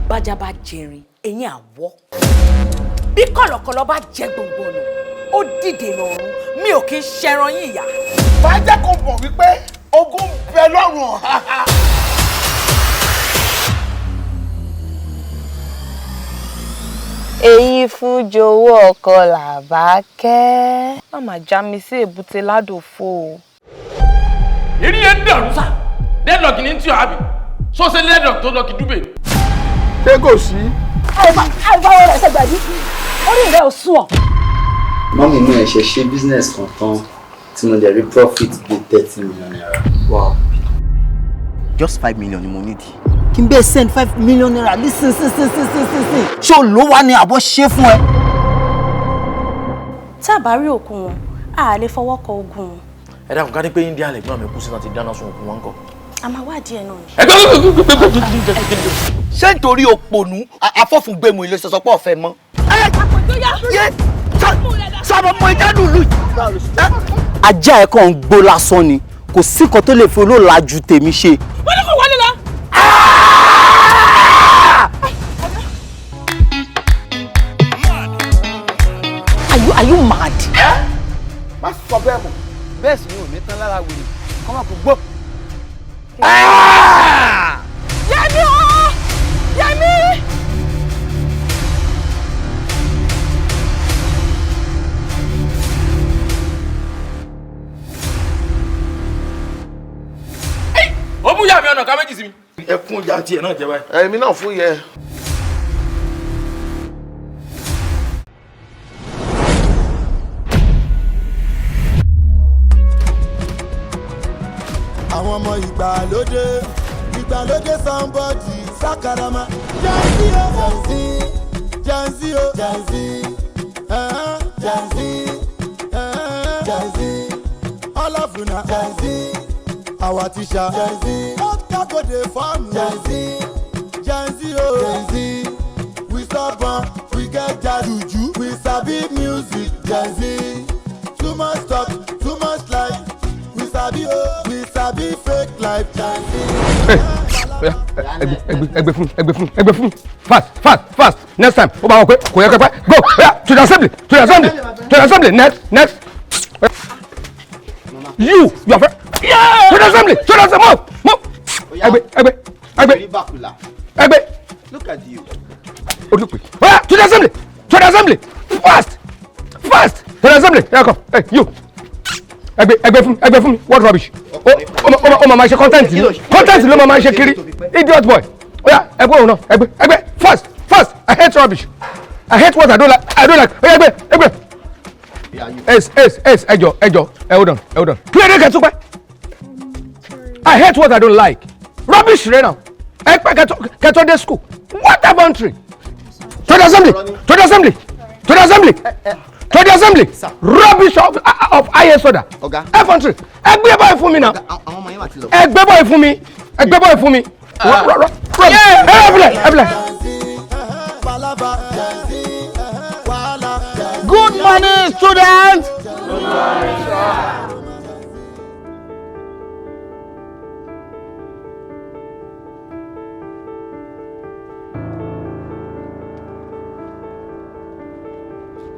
Bájá bá jẹrin, eyín àwọ̀. Bí kọ̀lọ̀kọ̀lọ̀ bá jẹ gbòǹgbò ọ̀nà, ó dìde lọ́rùn. Mi ò kí ń ṣẹran yín ìyá. Máa jẹ́ kó mọ̀ wípé ogun ń bẹ lọ́rùn ọ̀háhá. Èyí fún jowó ọkọ Làbákẹ́. Má má já mi sí èbúté ládòfo o. Èrí yẹn ń dàrú sá. Deadlock ní tí o àbí sọ́sẹ́ deadlock tó lọ́ọ́ kí dúbẹ̀. Ṣé kò sí? Àìfọwọ́ rẹ̀ ṣẹ̀gbẹ̀dí, orí rẹ̀ ò sùn ọ̀. Mummy mi ẹ̀ṣẹ̀ ṣe business kan tán tí mo dẹ̀ rí profit bíi ₦30 million. Wow. Just 5 million ni mo need. Kí n bẹ́ẹ̀ send ₦5 million nísinsìnyí? Ṣé o ló wá ní àbọ̀ ṣe fún ẹ? Tá a bá rí òkú wọn, a lè fọwọ́ kọ ogun wọn. Ẹ dákun, ká ní pé India lẹ̀gbọ́n mi kú sí náà ti dáná sun òkú wọn kọ. A máa wádìí ẹ̀ náà ni. Ṣé nítorí òpònú afọ́fúngbẹ̀mù ilé sọ̀sọ́ pọ̀ fẹ́ mọ́? Yé sábà mọ ìdánù lù. Ajá ẹ̀ kàn ń gbó lásán ni, kò sí nǹkan tó lè fi olóòlàjú tèmi ṣe. Wọ́n ní kò wọlé lọ. Are you mad? Má sọ bẹ́ẹ̀ mọ̀. Bẹ́ẹ̀ sì ni ò ní tán lára wèrè kọ́ máa kó gbó. Yẹmi o! Yẹmi! Ó mú yàmi ọ̀nà ká méjì sí mi. Ẹ fún ìyá tiẹ̀ náà jẹ báyìí. Èmi náà fún yẹ. Àwọn ọmọ ìgbàlódé, ìgbàlódé, somebody sakarama. Gen Z o, Gen Z, Gen Z o, Gen Z, Gen Z, Gen Z, all of una Gen Z, our teacher Gen Z, oga dey form Gen Z, Gen Z o, Gen Z, we stubborn, we get juju, we sabi music, Gen Z, too much talk, too much life, we sabi o, we sabi fake life, Gen Z. Ẹgbẹ́ fún, ẹgbẹ́ fún, ẹgbẹ́ fún, fast, fast, fast. Next time ó bá wọn pé kò yẹ kẹpẹ. Go, oya, to the assembly, to the assembly, to the assembly. Next, next. You are very, yeah! To the assembly, to the assembly, move, move. Ẹgbẹ́, ẹgbẹ́, ẹgbẹ́, ẹgbẹ́. Look at you. Olùpè, oya, to the assembly, to the assembly, fast, fast, to the assembly. Here come. Hey, you, ẹgbẹ́, ẹgbẹ́ fún, ẹgbẹ́ fún mi. What rubbish! Ó máa ṣe content ni, content ló máa ṣe kiri. Idiot boy. Oya, ẹgbẹ́ òun náà, ẹgbẹ́, ẹgbẹ́, fast, fast. I hate rubbish. I hate what I don't like. I don't like. Oya, ẹgbẹ́, ẹgbẹ́. S S S, ẹjọ, ẹjọ, ẹ hold on, ẹ hold on. Kí ló dé kẹtù pẹ́? I hate what I don't like. Rubbish rẹ náà. Ẹ pẹ́ kẹtọ dé school. What a country! To the assembly, to the assembly, to the assembly, to the assembly. Rubbish of highest order. Ọ̀gá. Infantry, ẹgbẹ́ báyìí fún mi náà. Àwọn ọmọ yẹn wà ti lọ. Ẹgbẹ́ báyìí fún mi, ẹgbẹ́ báyìí fún mi. Ẹ filẹ̀, ẹ filẹ̀. Palava, Gen Z, wàhálà. Good morning, students. Good morning, sir.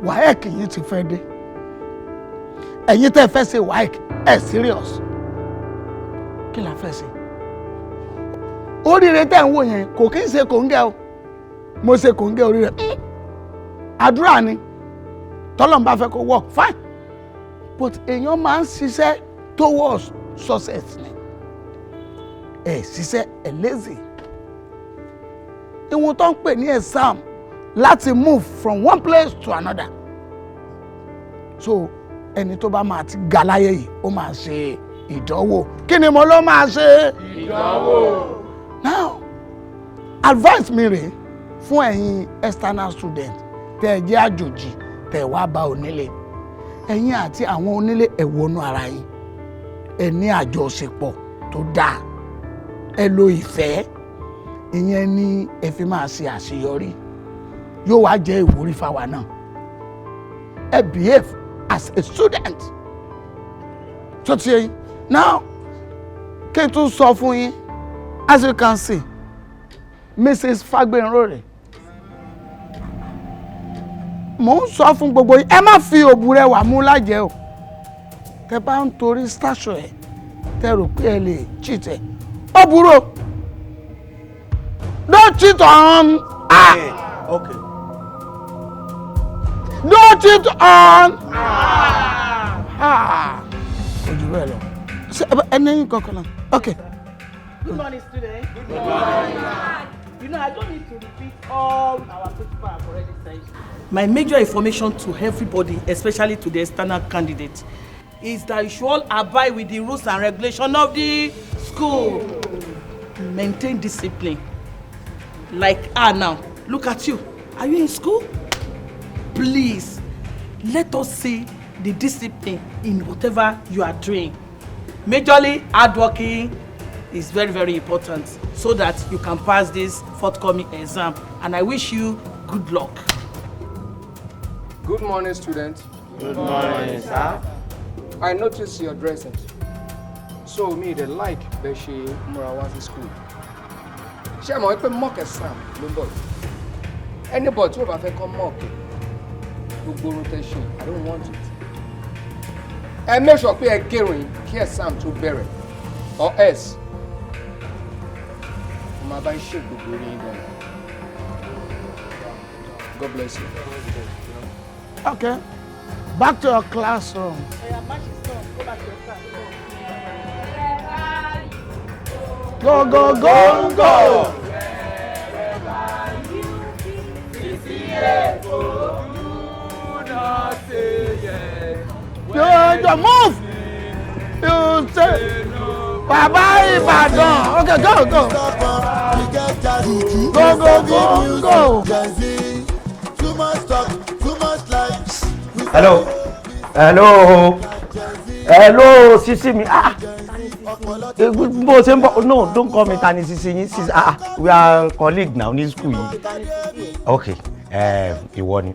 WAEC yìí ti fẹ́ dé. Ẹ̀yin tẹ́ fẹ́ ṣe WAEC, ẹ̀ serious. Kí la fẹ́ ṣe? Oríire tẹ́ ń wò yẹn kò kí ń ṣe kòńgẹ́ o. Mo ṣe kòńgẹ́ oríire, àdúrà ni. Tọ́lọ́n bá fẹ́ kó work, fine, but èèyàn máa ń ṣiṣẹ́ towards success ni. Ẹ̀ ṣiṣẹ́, ẹ̀ lazy. Ìwọ̀n tó ń pè ní exam láti move from one place to another. So ẹni tó bá máa ti ga láyé yìí, ó máa ṣe ìdánwò. Kí ni mo ló máa ṣe? Ìdánwò. Now, advice mi rèé fún ẹ̀yin external student tẹ́ ẹ jẹ́ àjòjì tẹ́ ẹ wá bá onílé. Ẹ̀yin àti àwọn onílé, ẹ wọnú ara yín, ẹ ní àjọṣepọ̀ tó dáa, ẹ lo ìfẹ́. Ìyẹn ni ẹ fi máa ṣe àṣeyọrí, yóò wá jẹ́ ìwúrí fáwa náà. Ẹ behave as a student tó ti yín. Now, kí n tún sọ fún yín, as you can see, Mrs. Fagbenro rẹ̀, mò ń sọ fún gbogbo yín, ẹ má fi òbúrẹ́wà mú lájẹ o. Tẹ bá ń torí stature ẹ, tẹ rò pé ẹ lè cheat ẹ, ó burú o. Don't cheat on, ah. Okay. Don't cheat on, ah. Kò jù bẹ́ẹ̀ lọ. Ṣé ẹni kankan náà? Okay. Good morning, students. Good morning. You know, I don't need to repeat all our principal have already said. My major information to everybody, especially to the external candidate, is that you should all abide with the rules and regulation of the school. Maintain discipline. Like ah now, look at you. Are you in school? Please, let us see the discipline in whatever you are doing. Majorly, hardworking is very, very important so that you can pass this forthcoming exam. And I wish you good luck. Good morning, students. Good morning, sir. I notice your dressing. So me, dey like bẹ́ ṣe múra wá sí school. Ṣé ẹ mọ̀ wípé mock exam ló ń bọ̀ yìí? Anybody tí ó bá fẹ́ kọ́ mock ẹ̀, gbogbo orun tẹ́ ṣe, I don't want it. Ẹ make sure pé ẹ gérun yìí kí exam tó bẹ̀rẹ̀, or else mo máa bá ń ṣe gbogbo orí yín gan. God bless you. Okay. Back to your classroom. Go, go, go, go. You move. You say, Baba Ibadan. Okay, go, go. Go, go, go, go. Hello, hello, hello, sisi mi. Ah, bó ṣe ń bọ̀, no, don't call me tani sisi yín. Sisi, ah, we are colleague now ní school yìí. Okay, ìwọ ni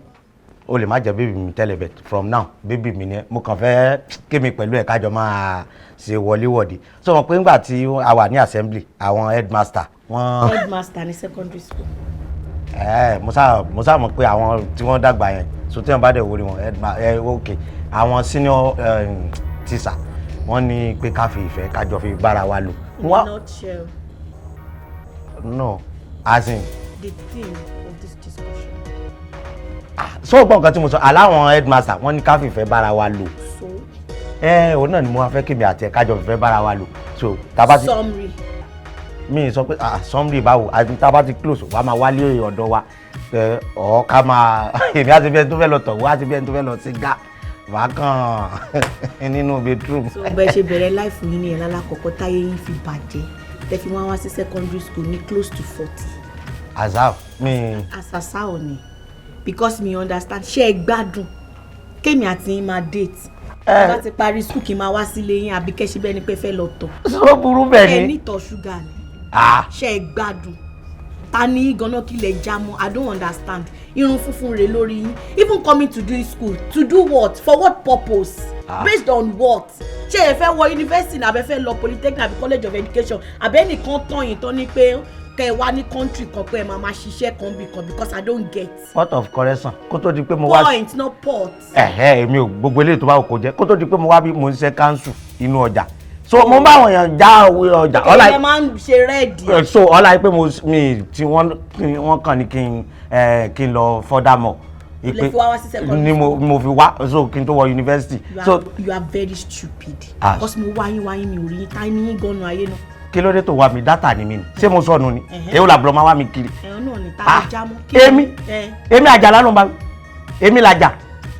o lè má jẹ́ baby mi tẹ́lẹ̀, but from now, baby mi ni. Mo kàn fẹ́ kémi pẹ̀lú ẹ̀ kájọ máa ṣe wọléwọ̀de. So wọn pé ńgbà tí a wà ní assembly, àwọn headmaster wọ́n. Headmaster ní secondary school? Ẹ mo sá mọ̀ pé àwọn tí wọ́n dàgbà yẹn, so tí wọ́n bá dẹ̀ wọlé wọn headmaster ẹ. Ok, àwọn senior teacher, wọ́n ní pé ká fi ìfẹ́ kájọ fi bára wa lò. In a nutshell. No, as in. The theme of this discussion. So gbọ́n nǹkan tí mo sọ, aláwọn headmaster, wọ́n ní ká fi ìfẹ́ bára wa lò. So. Ẹ òun náà ni mo wá fẹ́ kémi àti ẹ̀ kájọ fìfẹ́ bára wa lò, so tá bá ti. Summary. Mi sọ pé, ah, summary báwo? Àti tá bá ti close, wàá máa wálé ọ̀dọ̀ wa ẹ ọ̀ ká máa èmi àti bí ẹni tó fẹ́ lọ tọ̀ wá, àti bí ẹni tó fẹ́ lọ sí gá wàá kàn nínú bedroom. So bẹ́ẹ̀ ṣe bẹ̀rẹ̀ life yín ní ẹ̀ lálákọ̀ọ́kọ́, táyé yín fi bàjẹ́, tẹ́ fi wá wá sí secondary school ní close to 40. Azaf mi. Àṣàṣà ò ní, because mi understand. Ṣé ẹ gbádùn kémi àti yín máa date? Ẹ. Bá ti parí school, kí n máa wá sílé yín, àbí kẹ́ ṣe bẹ́ẹ̀ ni pé fẹ́ lọ tọ̀? Sọ burú bẹ́ẹ̀ ni. Ẹ nítọ̀ ṣúgà ni? Ah. Ṣé ẹ gbádùn? Ta ni yín ganan? Kí lẹ já mọ́? I don't understand. Irun funfun rè lórí yín. Even coming to this school to do what? For what purpose? Ah. Based on what? Ṣé ẹ fẹ́ wọ university ní, àbẹ fẹ́ lọ polytechnic àbí college of education, àbẹ nìkan tán yìí tán ní pé kẹ ẹ wá ní country kan pé ẹ máa máa ṣiṣẹ́ kan bí kan? Because I don't get. Point of correction, kó tó di pé mo wá. Point, not pot. Ẹ̀hẹ́, èmi ò gbogbo eléyìí tó bá kò jẹ́. Kó tó di pé mo wá bí, mo ń ṣe council inú ọjà, so mo bá àwọn èèyàn já owó ọjà. Ọ̀la ẹ máa ń ṣe ready. So ọlá pé mo mi tí wọ́n kàn ní kí n lọ further more. Lẹ fi wá wá sí secondary. Ni mo fi wá, so kí n tó wọ university. You so are, you are very stupid. Ah. Because mo wáyín wáyín, mi ò rí yín. Ta ni yín gan-an ayé náà? Kí ló dé tó wá mi? Data ni mi ni. Ṣé mo sọnù ni? Ẹ̀hẹ́. Èwo làbúrò máa wá mi kiri? Ẹ̀hún náà ni ta Ah, ló já mọ́. Èmi? Ẹ. Èmi Àjàlá ló ń bá mi, èmi làjà.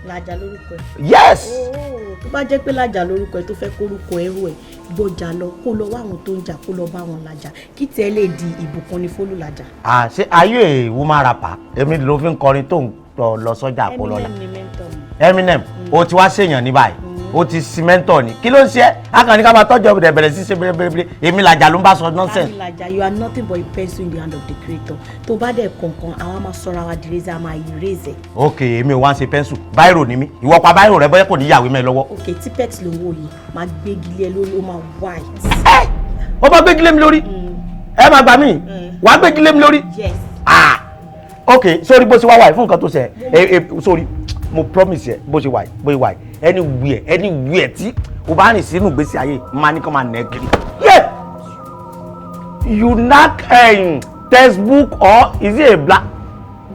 Làjà lórúkọ ẹ? Yes. Oh, tó bá jẹ́ pé Làjà lórúkọ ẹ, tó fẹ́ kórúkọ ẹrú ẹ gbọ́jà lọ, kó lọ wá àwọn tó ń jà, kó lọ bá wọn làjà, kí tiẹ̀ lè di ìbùkún ní fólú làjà. Ah, ṣé ayé woman rapper èmi ló fi ń kọrin tó ń lọ sọ́jà kó lọ là? Eminem ni mentor mi. Eminem o ti wá ṣèyàn ní báyìí, o ti cementor ni. Kí ló ń ṣe ẹ́? Akànnì ká máa tọ́jú ọ̀bẹ̀rẹ̀ bẹ̀rẹ̀ sí ṣe bẹ̀rẹ̀. Èmi làjà ló ń bá sọ nonsense. Tani Làjà? You are nothing but a pencil in the hand of the creator. Tó bá dẹ̀ kọ̀ọ̀kan, àwa máa sọra wa di eraser, a máa erase ẹ̀. Ok, èmi ò wá ń ṣe pencil, biro ni mí. Ìwọ pa biro rẹ, bóyá kò ní yàwé mẹ́ lọ́wọ́. Ok, tipex ló ń wò yìí, máa gbégi lé ẹ lórí, ó máa white. Ó bá gbégi lé mi lórí, ẹ máa gbà mí. Wàá gbégi lé mi lórí. Yes. Ah, ok, sorry, bó ṣe wá wà yìí fún nǹkan tó ṣe ẹ ẹ, sorry, mo promise ẹ, bó ṣe wà yìí, bó ṣe wà yìí, anywhere, anywhere tí o bá rìn sínú ìgbésí ayé, máa ní kó máa nà ẹ́ kiri. Yeah, you knack textbook or is it a black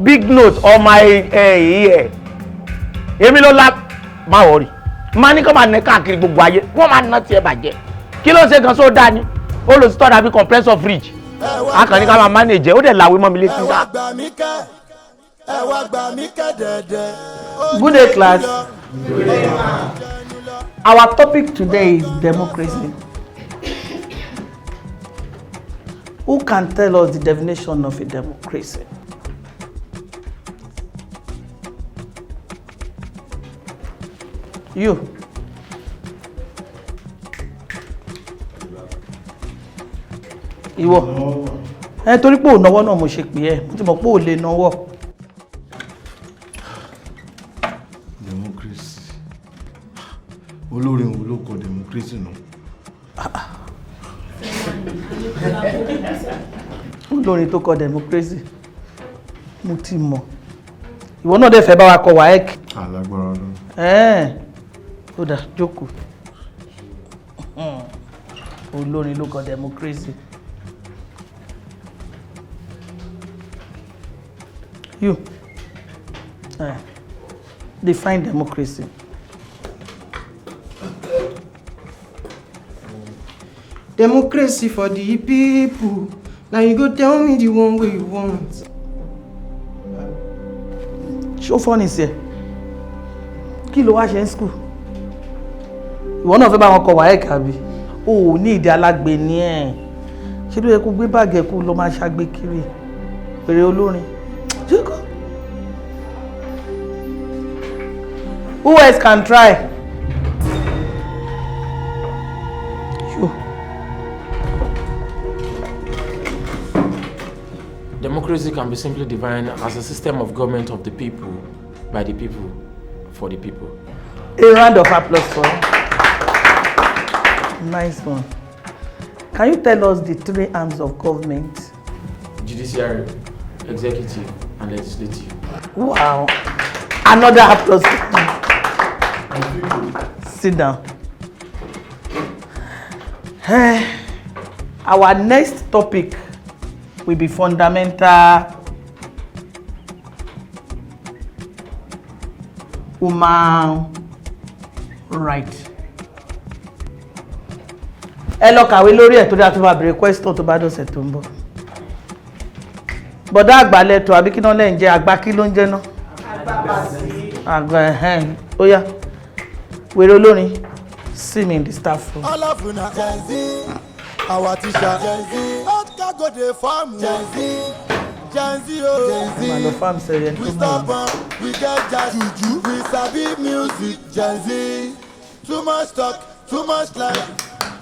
big note on my ear? Èmi ló la, má worry, máa ní kó máa nà ẹ́ káàkiri gbogbo ayé, wọ́n máa ná tiẹ̀ bàjẹ́. Kí ló ṣe gan sóò dá ni ó lọ sí tọ́da bí compressor fridge, a kàn ní ká máa manage ẹ̀, ó dẹ̀ làwé mọ́ mi létí. Ẹ wá gbà mí kẹ́, ẹ wá gbà mí kẹ́ dẹ̀dẹ̀. Good day, class. Our topic today is democracy. Who can tell us the definition of a democracy? You. Ìwọ. Ẹ torí pé ò náwó náà mo ṣe pè ẹ́, mo ti mọ̀ pé ò lè náwó. Democracy, olórin wo ló kọ democracy náà? Olórin tó kọ democracy, mo ti mọ̀. Ìwọ náà dẹ̀ fẹ́ bá wa kọ WAEC. Alágbára Ọlọ́run. Ẹ̀ẹ́n, ó dà, jókòó. Olórin ló kọ democracy. You define democracy. Democracy for the people. Now you go tell me the one wey you want. Ṣó funny sí ẹ? Kí ló wá ṣe ń school? Ìwọ náà fẹ́ bá wọn kọ WAEC àbí? O ò ní ìdí, alágbe ní ẹ̀. Ṣé ló yẹ kó gbé báàgì ẹ̀ kó lọ máa ṣàgbé kiri? Èrè olórin. Jókòó. Who else can try? You. Democracy can be simply defined as a system of government of the people, by the people, for the people. A round of applause for him. Nice one. Can you tell us the three arms of government? Judiciary, executive, and legislative. Wow. Another applause. Sit down. Our next topic will be fundamental human right. Ẹ lọ kàwé lórí ẹ̀ torí a tún máa bèrè question tó bá dọ̀sẹ̀ tó ń bọ̀. Bọ̀dá àgbàlẹ̀ tó àbí kí náà lẹ́yìn jẹ́ àgbà, kí ló ń jẹ́ náà? Àgbà ẹ̀hẹ́n. Ó yá. Wèrè olórin, see me in the staff room. All of una Gen Z, our teacher Gen Z, hot cargo dey farm Gen Z, Gen Z o Gen Z. Màá lọ farm sẹ́yìn tó We mọ̀. stubborn, we get jazz, juju, we sabi music Gen Z. Too much talk, too much life,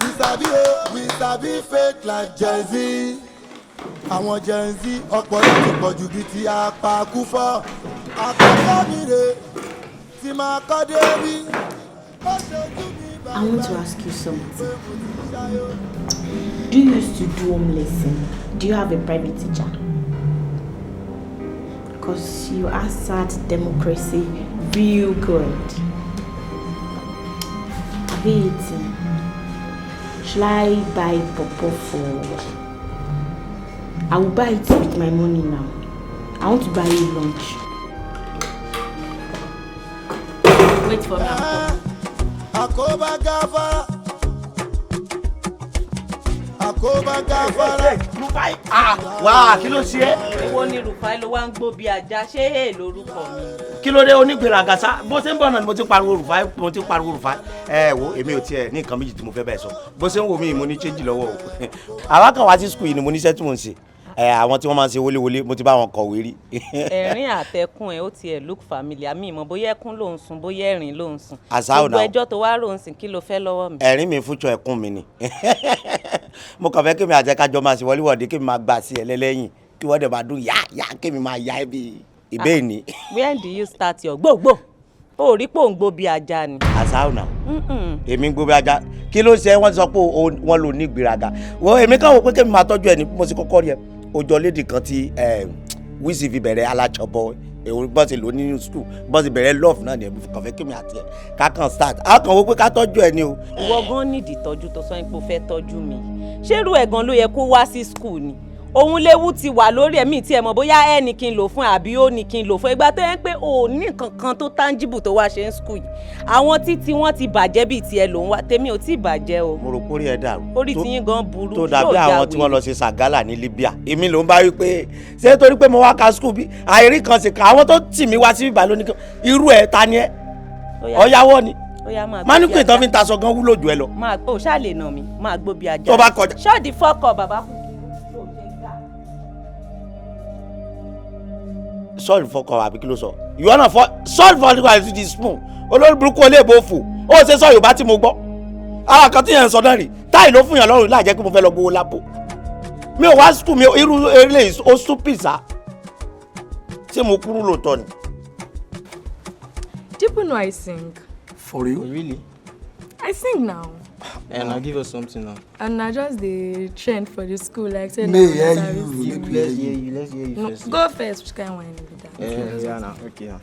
we sabi o, we sabi fake life Gen Z. Àwọn Gen Z ọpọlọ ti pọ̀ jù bíi ti apakúfọ́. Àkọ́kọ́ mi rè tí máa kọ́ dé rí. I want to ask you something. Do you used to do home lesson? Do you have a private teacher? Because you answered democracy real good. Have you eaten? Should I buy pawpaw for? I will buy it with my money now. I want to buy you lunch. Wait for me. I'm coming. Àkóbá gáfárá. Àkóbá gáfárá. Wá, kí ló ṣe é? Èwo ni Rufai ló wá ń gbó bí ajá? Ṣé èè lórúkọ mi? Kí ló dé onígbèraga sá? Bó ṣe ń bọ̀ náà ni mo ti pariwo Rufai, mo ti pariwo Rufai. Ẹ wo, èmi ò tiẹ̀ ní nǹkan méjì tí mo fẹ́ bẹ́ẹ̀ sọ. Bó ṣe ń wò mí, mo ní change lọ́wọ́ o. Àwa kan wá sí school yìí ni mo níṣẹ́ tí mò ń ṣe. Ẹ àwọn tí wọ́n máa ń ṣe wọléwọlé, mo ti bá wọn kọ̀wé rí. Ẹ̀rín àtẹkùn ẹ̀ ó tiẹ̀ look familiar. Mi ìmọ̀ bóyá ẹkún ló ń sun, bóyá ẹ̀rín ló ń sun. Àṣà ò Gbogbo náà. ẹjọ́ tó wá rò ń sìn, kí ló fẹ́ lọ́wọ́ mi? Ẹ̀rín mi fúnṣọ, ẹ̀kún mi ni. Mo kàn fẹ́ kí mi àti ẹ̀ka jọ máa ṣe wọléwọ̀de, kí mi máa gbà sí ẹ lẹ́lẹ́yìn, kí wọ́n dẹ̀ máa dún yá yá, kí mi máa yá ẹ bí ìbéè ní. When do you start your gbogbo? O rí pò ń gbó bí ajá ni. Àṣà ò náà. Mm-mm. Èmi ń gbó bí ajá? Kí ló ṣe? Wọ́n sọ pé wọ́n lò ní ìgbéraga. Wọ́n èmi kàn wò pé kémi máa tọ́jú ẹ ní bí mo ṣe kọ́kọ́ rí ẹ. Ó jọ lady kan tí Wizzy fi bẹ̀rẹ̀ alájọbọ èwo bọ́n ti lò nínú school, bọ́n ti bẹ̀rẹ̀ love náà ni. Ẹ̀mí kàn fẹ́ kémi àti ẹ̀ ká kàn start, á kàn wó pé ká tọ́jú ẹ ni o. Ìwọ gan nídìí ìtọ́jú tó sọ pé o fẹ́ tọ́jú mi. Ṣérú ẹ̀ gan ló yẹ kó wá sí school ni? Òun léwu ti wà lórí ẹ̀mí tí ẹ mọ̀ bóyá ẹ ní kí n lò fún ẹ àbí ó ní kí n lò fún ẹ. Ìgbà tó yẹ pé o ò ní nǹkan kan tó tangible tó wá ṣe ń school yìí, àwọn títí wọn ti bàjẹ́ bíi tiẹ̀ ló ń wá. Tèmi ò tí ì bàjẹ́ o. Mo rò pé orí ẹ dàrú. Orí tiyín gan burú. Tó dàbí Ṣó já àwọn tí wèrè? wọ́n lọ ṣe sàgálà ní Libya. Èmi ló ń bá wí pé ṣé torí pé mo wá ka school bí àìrí kan sì kan àwọn tó tì mí wá sí bíbá lónìí kan irú ẹ ta ni ẹ? Ó yá. Ọ̀yáwọ́ ni. Ó yá, máa gbó bí Mannequin tó ajá. fi ń taṣọ gan wúlò jù ẹ lọ. Máa gbó, ṣáà lè nà mí, máa gbó bí ajá. Tó bá kọjá. Ṣọ́ọ̀dì fọ́kọ̀ bàbá kú. Sọ́ọ̀lì fọkọ̀ àbí kí ló sọ? Ìwọ náà fọ sọ́ọ̀lì fọkọ̀ àti di spoon. Olórí burúkú olóòbó fò ó ṣe sọ Yorùbá tí mo gbọ́. Àwọn kan tí yẹn ń sọ náà rè táì ló fún yàn lọ́rùn láì jẹ́ pé mo fẹ́ lọ gbowó lápò. Mi ò wá school mi irú eré ó stupid sá. Ṣé mo kúrú lóòótọ́ ni? Do you know I sing? For real? Really? I sing now. And I'll give us something now. And I just the trend for the school, like say May na hear service. you. Make we Let's hear hear you. you. Let's hear you No, first. go first. Which kind of wine be that? Yeah, now. Okay, now.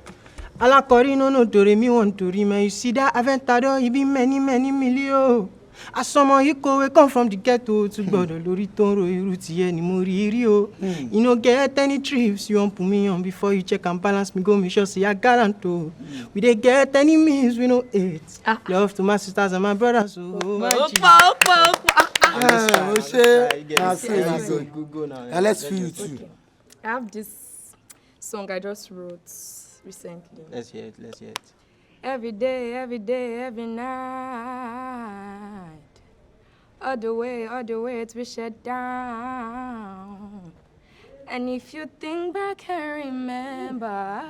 Alakori no no dore mi won tori man. You see that Aventador, he be many many million. Asọmọ ikọ̀ wey come from the ghetto tún gbọ́dọ̀ lórí tó ń ro irú tiẹ̀ ni mo rí rí o. You no get any trips you wan put me on before you check and balance me, go make sure say I gallant o. We dey get enemies we no hate. Love to my sisters and my brothers o. Oh, my Ó G. pọ̀, ó pọ̀, ó pọ̀. Eh, o ṣe na so na so. Go, go now. Eh, let's feel you too. I have this song I just wrote recently. Let's hear it. Let's hear it. Every day, every day, every night. All the way to be shut down. And if you think back and remember,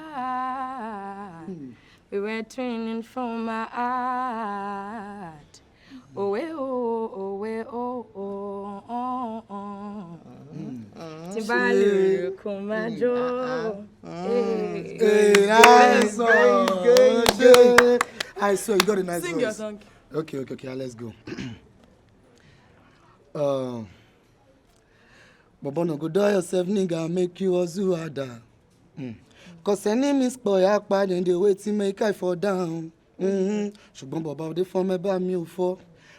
we were twinning from my heart. Oh, eh, oh, oh, eh, oh, oh, oh, oh. Tí bá lè kó máa jó. Hey, nice one. Ṣe. I saw you got a nice Sing voice. your song. Okay, let's go. Bobo no go do yourself, nigga, make you hustle harder. Cause enemies pọ̀ yapa, dem dey wait make I fall down. Ṣùgbọ́n bàbá òde fọ́n mẹ́bà mi ò fọ́.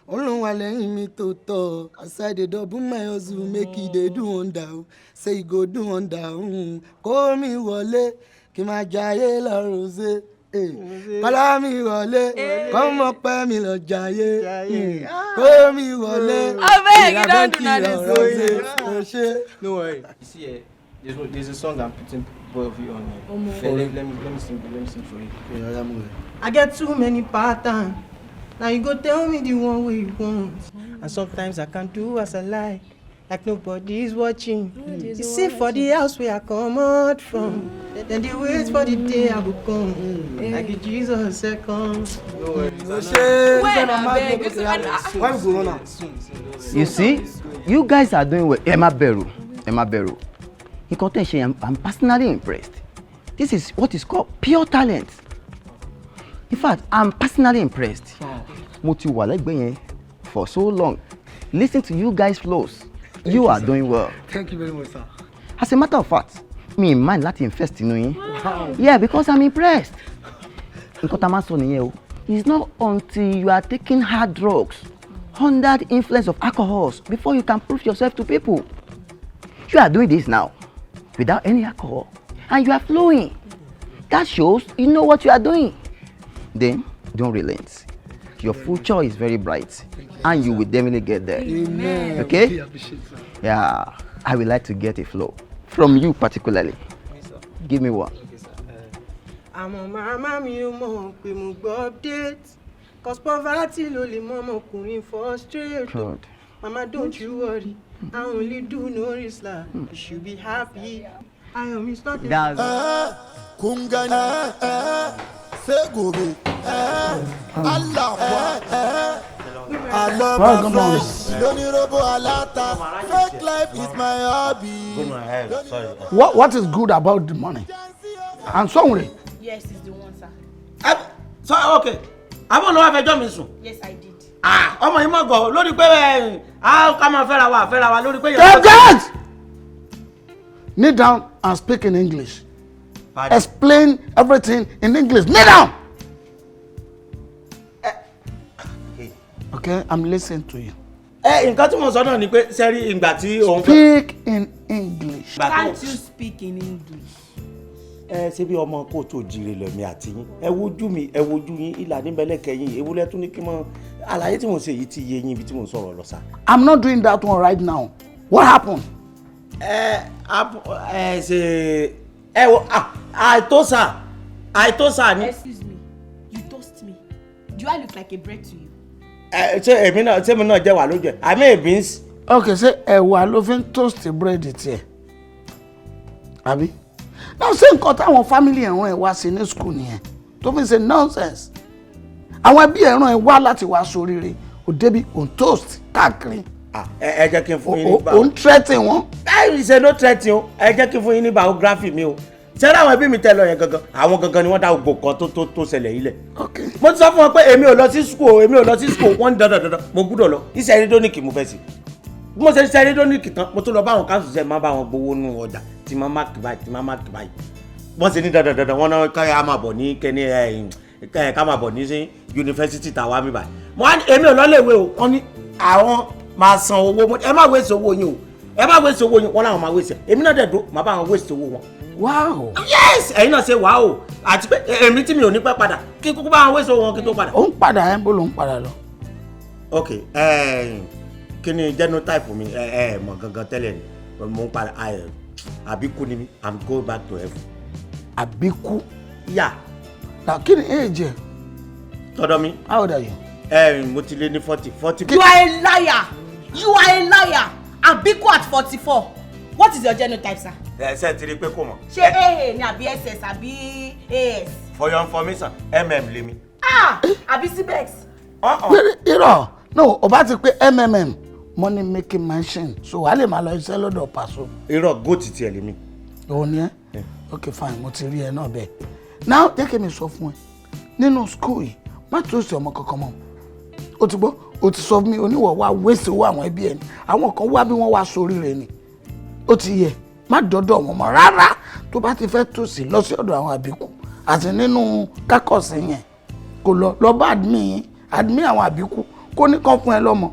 Ọlọ́run wà lẹ́yìn mi tó tọ́. As I dey double my hustle, make e dey do wonder o. Say e go do wonder o. Kó mi wọlé, kí n máa jayé lọ́rùn ṣe. Kọ́lá mi wọlé, kọ́mọ pẹ́ mi lọ jayé. Kó mi wọlé, Abeg, you don do na this ọ̀rọ̀ ṣe. O ṣe. No worry. You see, there's a song I'm putting both of you on here. Omo. Let me sing for you. I get too many patterns. Now you go tell me the one way you want. And sometimes I can't do as I like. Like nobody's watching. Nobody's You see, for the house where I come out from. Then they wait for the day I go come. Like a Jesus second. No worries. O ṣe. When abeg, you see, Why we go run am? You see, you guys are doing well. Ẹ má bẹ̀rù, ẹ má bẹ̀rù. Nǹkan tẹ̀ ṣe, I'm personally impressed. This is what is called pure talent. In fact, I'm personally impressed. Mo ti wà lẹ́gbẹ̀ẹ́ yẹn for so long. Listen to you guys flows. You are doing well. Thank you very much, sir. As a matter of fact, mi ì mind láti invest nínú yín. Wow. Yeah, because I'm impressed. Nǹkan tá a máa sọ nìyẹn o. It's not until you are taking hard drugs under the influence of alcohols before you can prove yourself to people. You are doing this now without any alcohol and you are flowing. That shows you know what you are doing. Then don't relent. Your future is very bright and you will definitely get there. Amen. Okay? We appreciate, sir. Yeah, I would like to get a flow from you particularly. Give me one. Àmọ́ màmá mi ò mọ̀ pé mo gbọ́ update. Cause poverty ló lè mọ ọmọkùnrin frustrate. God. Mama don't you worry, I only do no risk la. You should be happy. Ayọ̀ mi is not a. That's Kun gani, sai gobe. Allah kuwa. I love my fresh, lóní robo aláta. Fake life is my hobby. What is good about the money? And Sonre, Yes, it's the one, sir. So okay, àbọ̀ ló wá fẹjọ́ mi sùn. Yes, I did. Ah, ọmọ yìí mọ̀ gọ̀ lórí pé ẹ á ká máa fẹ́ra wa fẹ́ra wa lórí pé. Get! Kneel down and speak in English. Pardon? Explain everything in English. Kneel down. Okay, I'm listening to you. Ẹ nǹkan tí mo sọ náà ni pé sẹ́rí ìgbà tí òun. Speak in English. Can't you speak in English? Ẹ ṣé bí ọmọ kóòtù òjìrè lẹ̀mí àti yín, ẹ wojú mi, ẹ wojú yín, ìlà níbẹ̀lẹ̀ kẹyìn ewúrẹ́ tún ní kí n mọ àlàyé tí mo ṣe yìí ti yé yín ibi tí mo ń sọ̀rọ̀ lọ sá. I'm not doing that one right now. What happened? Ẹ ẹ ṣe ẹ wo àìtósà àìtósà ni. Excuse me, you toast me. Do I look like a bread to you? Ẹ ṣé èmi náà, ṣé èmi náà jẹ́ wà lójú ẹ̀ àmì èbí. Ok, ṣé ẹ̀wà ló fi ń toast bread tiẹ̀? Àbí? Náà ṣé nǹkan táwọn family ẹ̀ràn ẹ̀ wá sí ní school nìyẹn tó fi ń ṣe nonsense? Àwọn ẹbí ẹ̀ràn ẹ̀ wá láti wá sóríire, ò débi ò ń toast káàkiri. Ẹ jẹ́ kí n fún yín ní. Ò ń threaten wọn. Ẹ ṣe no threaten o, ẹ jẹ́ kí n fún yín ní biography mi o. Ṣé láwọn ẹbí mi tẹ lọ yẹn gangan, àwọn gangan ni wọ́n dá gbogbo nǹkan tó ṣẹlẹ̀ yìí lẹ̀. Mo ti sọ fún wọn pé èmi ò lọ sí school o, èmi ò lọ sí school, wọ́n ní dandan dandan mo gbúdọ̀ lọ. Iṣẹ́ erédónìkì mo fẹ́ sí. Bí mo ṣe ṣe erédónìkì tán, mo tún lọ bá àwọn káńsù ṣe máa bá wọn gbowó nù ọjà tí máa má kì báyìí, tí máa má kì báyìí. Wọ́n ṣe ní dandan dandan wọ́n náà ká máa bọ̀ ní kẹ́ni ẹ̀ ká máa bọ̀ ní sí yunifásitì tàwa mi báyìí. Mo wá ní èmi ò lọ léèwé o, wọ́n ní àwọn máa san owó, ẹ má wéṣẹ̀ owó yín o, ẹ má wéṣẹ̀ owó yín, wọ́n láwọn máa wéṣẹ̀, èmi náà dẹ̀ dúró, màá bá wọn wéṣẹ̀ owó wọn. Wow. Yes, ẹ̀yin náà ṣe wàá o, àti pé èmi tí mi ò ní pẹ́ padà kí kúkú bá wọn wéṣẹ̀ owó wọn kí tó padà. Ó ń padà ẹ̀ ń bó ló ń padà lọ. Ok, kí ni genotype mi ẹ mọ̀ gangan tẹ́lẹ̀ ni mo ń padà, àbíkú ni mi, I'm going back to heaven. Àbíkú? Yeah. Na kí ni age ẹ? Tọ́dọ̀ mi. How old are you? Mo ti lé ní 40. You are a liar. You are a liar. Àbíkú at 44. What is your genotype, sir? Ẹ ṣe ti rí pé kò mọ̀. Ṣé AA ni àbí SS àbí AS? For your information, MM lèmi. Ah! Àbí CBEX? Irọ́, no, o bá ti pé MMM, money making machine, so wàá lè máa lọ iṣẹ́ lọ́dọ̀ Paso. Irọ́, góòtì tiẹ̀ lèmi. Òun ni ẹ́? Ok fine, mo ti rí ẹ náà bẹ́ẹ̀. Now, jẹ́ kí mi sọ fún ẹ, nínú school yìí, má tó ṣe ọmọ kankan mọ́. O ti gbọ́, o ti sọ fún mi, oníwọ̀ wá wéṣẹ̀ owó àwọn ẹbí ẹ ni, àwọn kan wá bí wọ́n wá sóríire ni. Ó ti yẹ, má dọ́dọ̀ wọn mọ́ rárá, tó bá ti fẹ́ tòsí lọ sí ọ̀dọ̀ àwọn àbíkú àti nínú kákọ̀sí yẹn kò lọ lọ bá admin admin àwọn àbíkú kó ní kán fún ẹ lọ́mọ.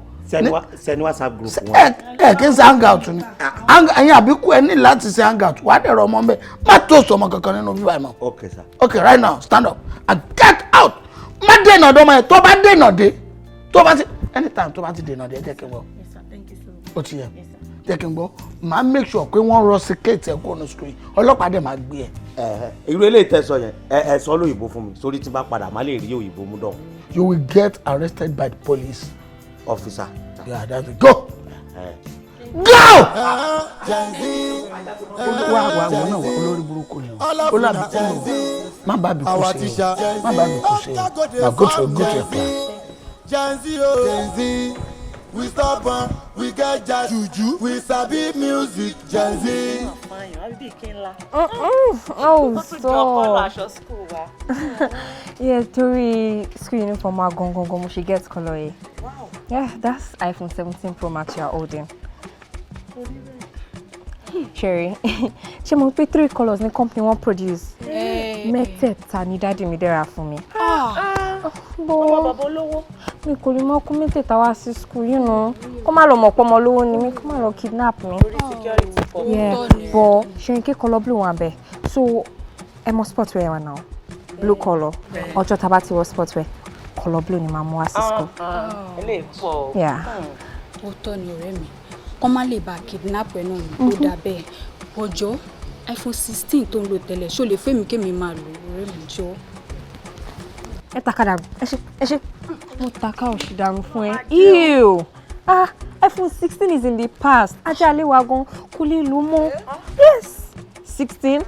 Send WhatsApp group wọn. Ẹ kí n ṣe hangout ni, ẹ̀yin àbíkú ẹ ní láti ṣe hangout, wàá dẹ̀rọ ọmọ mbẹ, má tòsí ọmọ kankan nínú bíbá ẹ mọ́. Okay sir. Okay, right now stand up and get out. Má dènà dé ọmọ yẹn, tó bá dènà dé, tó bá ti anytime tó bá ti dènà dé, ẹ jẹ́ kí n gbọ́. Yes sir, thank you so much. Ó ti yẹ, jẹ́ kí n gbọ́, màá make sure pé wọ́n rọ síkẹ́ẹ̀tì ẹ̀ kó nu screen, ọlọ́pàá dẹ̀ máa gbé ẹ. Irú eléyìí tẹ́ sọ yẹn, ẹ sọ lóyìnbó fún mi sórí tí n bá padà má lè rí òyìnbó mú dán. You will get arrested by the police. Officer. Yeah, that's it. Go. Go! Wá wá wọ́n náà wá, olórí burúkú ni o. Ó lábì kú o. Má bàa bí kú ṣe o. Má bàa bí kú ṣe o. Now go to your class. Gen Z o. Gen Z. We stubborn, we get jazz, juju, we sabi music, Gen Z. Oh, stop. Yeah, torí school uniform wa gangan gan mo ṣe get colour yìí. Wow. Yeah, that's iPhone 17 Pro Max you are holding. Sherry, ṣé mo pé 3 colours ní company wọ́n produce? Mẹ́tẹ̀ẹ̀ta ni dáàdì mi dẹ́ra fún mi. Ọmọ bàbá olówó. Mi kò lè mọ kó mẹ́tẹ̀ẹ̀ta wá sí school, you know. Kó má lọ mọ̀ pé ọmọ olówó ni mí, kó má lọ kidnap mi. Yeah, but ṣe n ké colour blue wà bẹ́ẹ̀. So, ẹ mọ sportswear wa now. Blue colour. Ọjọ́ tá a bá ti wọ sportswear, colour blue ni màá mú wá sí school. Ilé ìpọ̀. Yeah. Òótọ́ ni ọ̀rẹ́ mi, kó má lè bá kidnap ẹ̀ náà ó dà bẹ́ẹ̀. Ọjọ́ iPhone 16 tó ń lò tẹ́lẹ̀, ṣó lè fẹ́mi kémi máa lò ọ̀rẹ́ mi jọ. Ẹ takada, ẹ ṣe, ẹ ṣe. Mo taka òṣìdàrú fún ẹ. Ew! Ah, iPhone 16 is in the past. Ajá alẹ́ wa gan kò lè lò mọ́. Yes! 16.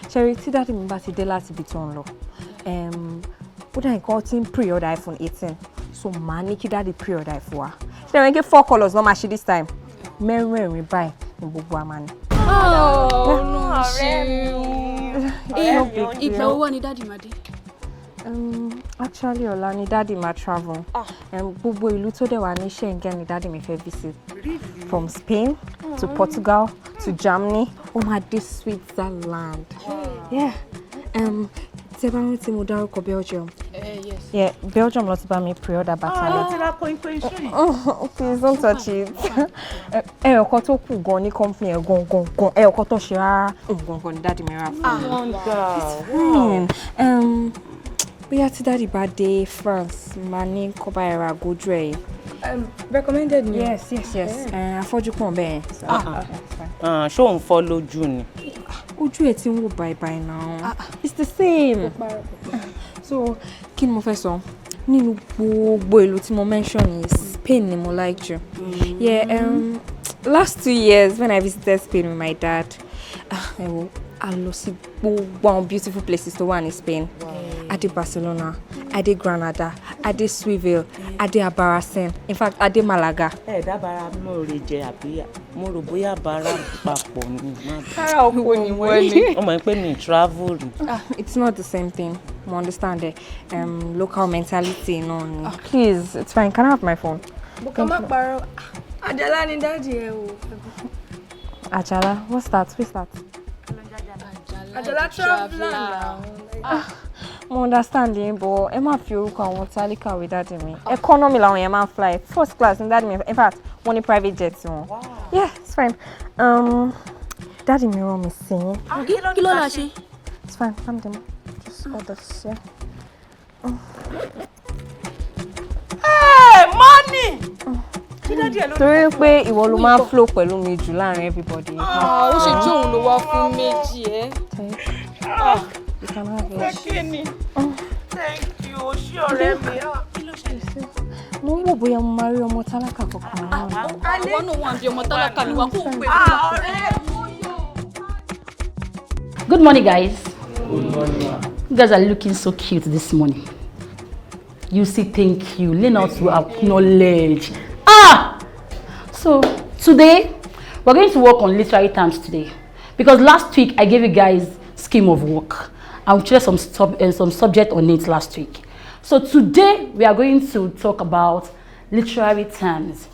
Ṣẹ̀rí tí dáàdì mi bá ti dé láti ibi tó ń lọ. Ó dà nǹkan tí ń pre-order iPhone 18. So màá ní kí dáàdì pre-order ẹ̀ fún wa. Ṣé ẹ̀rọ kí 4 colours ló máa ṣe this time? Mẹ́rẹ̀ẹ̀rin báyìí ni gbogbo wa máa ní. Ọ̀rẹ́ ṣeun. Ìgbà wo wá ni dáàdì máa dé? Actually, ọ̀la ni daddy máa travel. Gbogbo ìlú tó dẹ̀ wà ní Schengen ni daddy mi fẹ́ visit. Really? From Spain to Portugal to Germany, ó máa dé Switzerland. Yeah. Tẹ́ bá rántí, mo dárúkọ Belgium. Yes. Yeah, Belgium ló ti bá mi pre-order bàtà Ah, ló mi. ti ra kóínkóín ṣú yìí. Oh, please don't touch it. Ẹyọ kan tó kù gan ní company ẹ̀ gan gan gan, ẹyọ kan tó ṣe rárá gan gan ni daddy mi rà fún mi. Wonder. It's fine. Bóyá tí daddy bá dé France, máa ní kó bá ẹ ra àgójú ẹ̀ yìí. Recommended ni. Yes. Afọ́jú pọ̀ bẹ́ẹ̀. So, Ah. it's fine. Ah, ṣó ń fọ́ lójú ni? Ojú ẹ̀ ti ń wò bye bye now. It's the same. So, kí ni mo fẹ́ sọ? Nínú gbogbo ìlú tí mo mention yìí, Spain ni mo like jù. Yeah, last 2 years when I visited Spain with my dad, ah, ẹ wo, a lọ sí gbogbo àwọn beautiful places tó wà ní Spain. A dé Barcelona, a dé Granada, a dé Seville, a dé Albarracin, in fact, a dé Malaga. Ẹ dábàárà mo rè jẹ àbí mo rò bóyá bàárà papọ̀ ni. Kára oko ni wọ́n ní. Ọmọ yẹn pé mi travel. Ah, it's not the same thing. Mo understand it. Local mentality, no. No. Please, it's fine. Can I have my phone? Bùkọ́ má parọ́, Àjàlá ni daddy ẹ o. Ajala, what's that? Who's that? Àjàlá traveller now. Ah, mo understand yín, but ẹ má fi orúkọ àwọn tálíkà wé daddy mi. Economy làwọn yẹn máa ń fly. First class ní daddy mi. In fact, wọ́n ní private jet wọn. Yeah, it's fine. Daddy mi rán mi sí yín. Kí ló la ṣe? It's fine. Calm down. Just order this, yeah. Hey, money! Kí daddy ẹ ló ní? Torí pé ìwọ ló máa ń flow pẹ̀lú mi jù láàrin everybody. Ah, ó ṣe jẹ́ òun ló wá fún méjì ẹ́. You can have Fẹ́ it. kí ni? Thank you, o ṣé ọ̀rẹ́ mi. Ah, kí ló ṣẹlẹ̀? Mo ń wò bóyá mo máa rí ọmọ tálákà kankan náà. Àwọn náà wà bí ọmọ tálákà ni wà kó o pè Ah, ọ̀rẹ́. Good morning, guys. Good morning, ma. You guys are looking so cute this morning. You see, thank you. Learn how to acknowledge. Ah! So, today, we're going to work on literary terms today. Because last week, I gave you guys scheme of work. And we shared some subject on it last week. So today, we are going to talk about literary terms.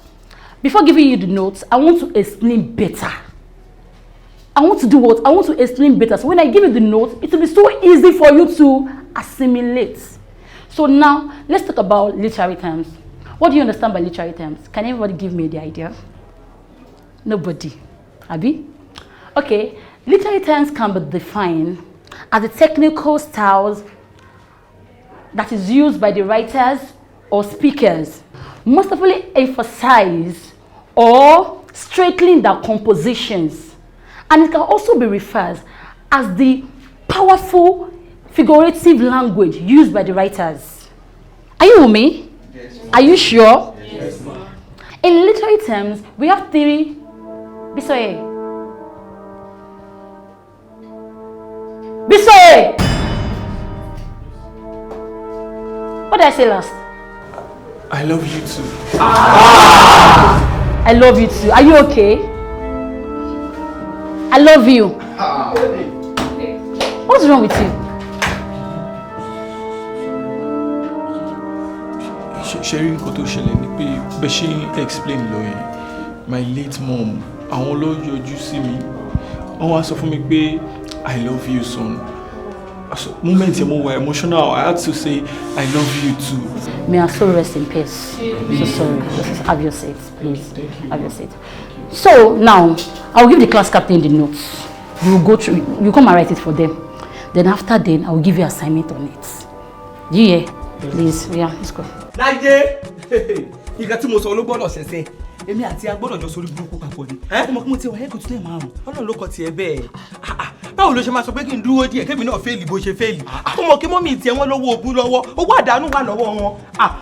Before giving you the notes, I want to explain better. I want to do what? I want to explain better. So when I give you the notes, it will be so easy for you to assimilate. So now, let's talk about literary terms. What do you understand by literary terms? Can everybody give me the idea? Nobody. Abi? Okay, literary terms can be defined as the technical styles that is used by the writers or speakers, most of all emphasize or strengthening their compositions. And it can also be referred as the powerful figurative language used by the writers. Are you with me? Yes. Are you sure? Yes, ma'am. In literary terms, we have three. Bisoye. Bisoye! What did I say last? I love you too. I love you too. Are you okay? I love you. What's wrong with you? Ṣe rí, nǹkan tó ṣẹlẹ̀ ni pé bẹ́ẹ̀ ṣe ń explain lọ yẹn, my late mom, àwọn ló yọjú sí mi, wọ́n wá sọ fún mi pé, "I love you, son." So, moment yẹn, mo wà emotional. I had to say I love you too. May her soul rest in peace. So sorry. Just have your seat, please. Have your seat. So now, I will give the class captain the notes. You will go through, you come and write it for them. Then after then, I will give you assignment on it. Do you hear? Please, yeah, let's go. Láyé, nǹkan tí mo sọ ló gbọ́dọ̀ ṣẹ̀ṣẹ̀. Èmi àti agbọ́dọ̀ jọ sórí burúkú papọ̀ ni. Ọmọ kí mo ti wà ẹ́kọ̀ọ́ tó tẹ̀ márùn. Ọlọ́run ló kọ tiẹ̀ bẹ́ẹ̀. Ah, ah, báwo ló ṣe máa sọ pé kí n dúró díẹ̀, kémi náà fail bó ṣe fail? Ó mọ̀ kí mummy tiẹ̀, wọ́n lówó ogún lọ́wọ́, owó àdánù wà lọ́wọ́ wọn.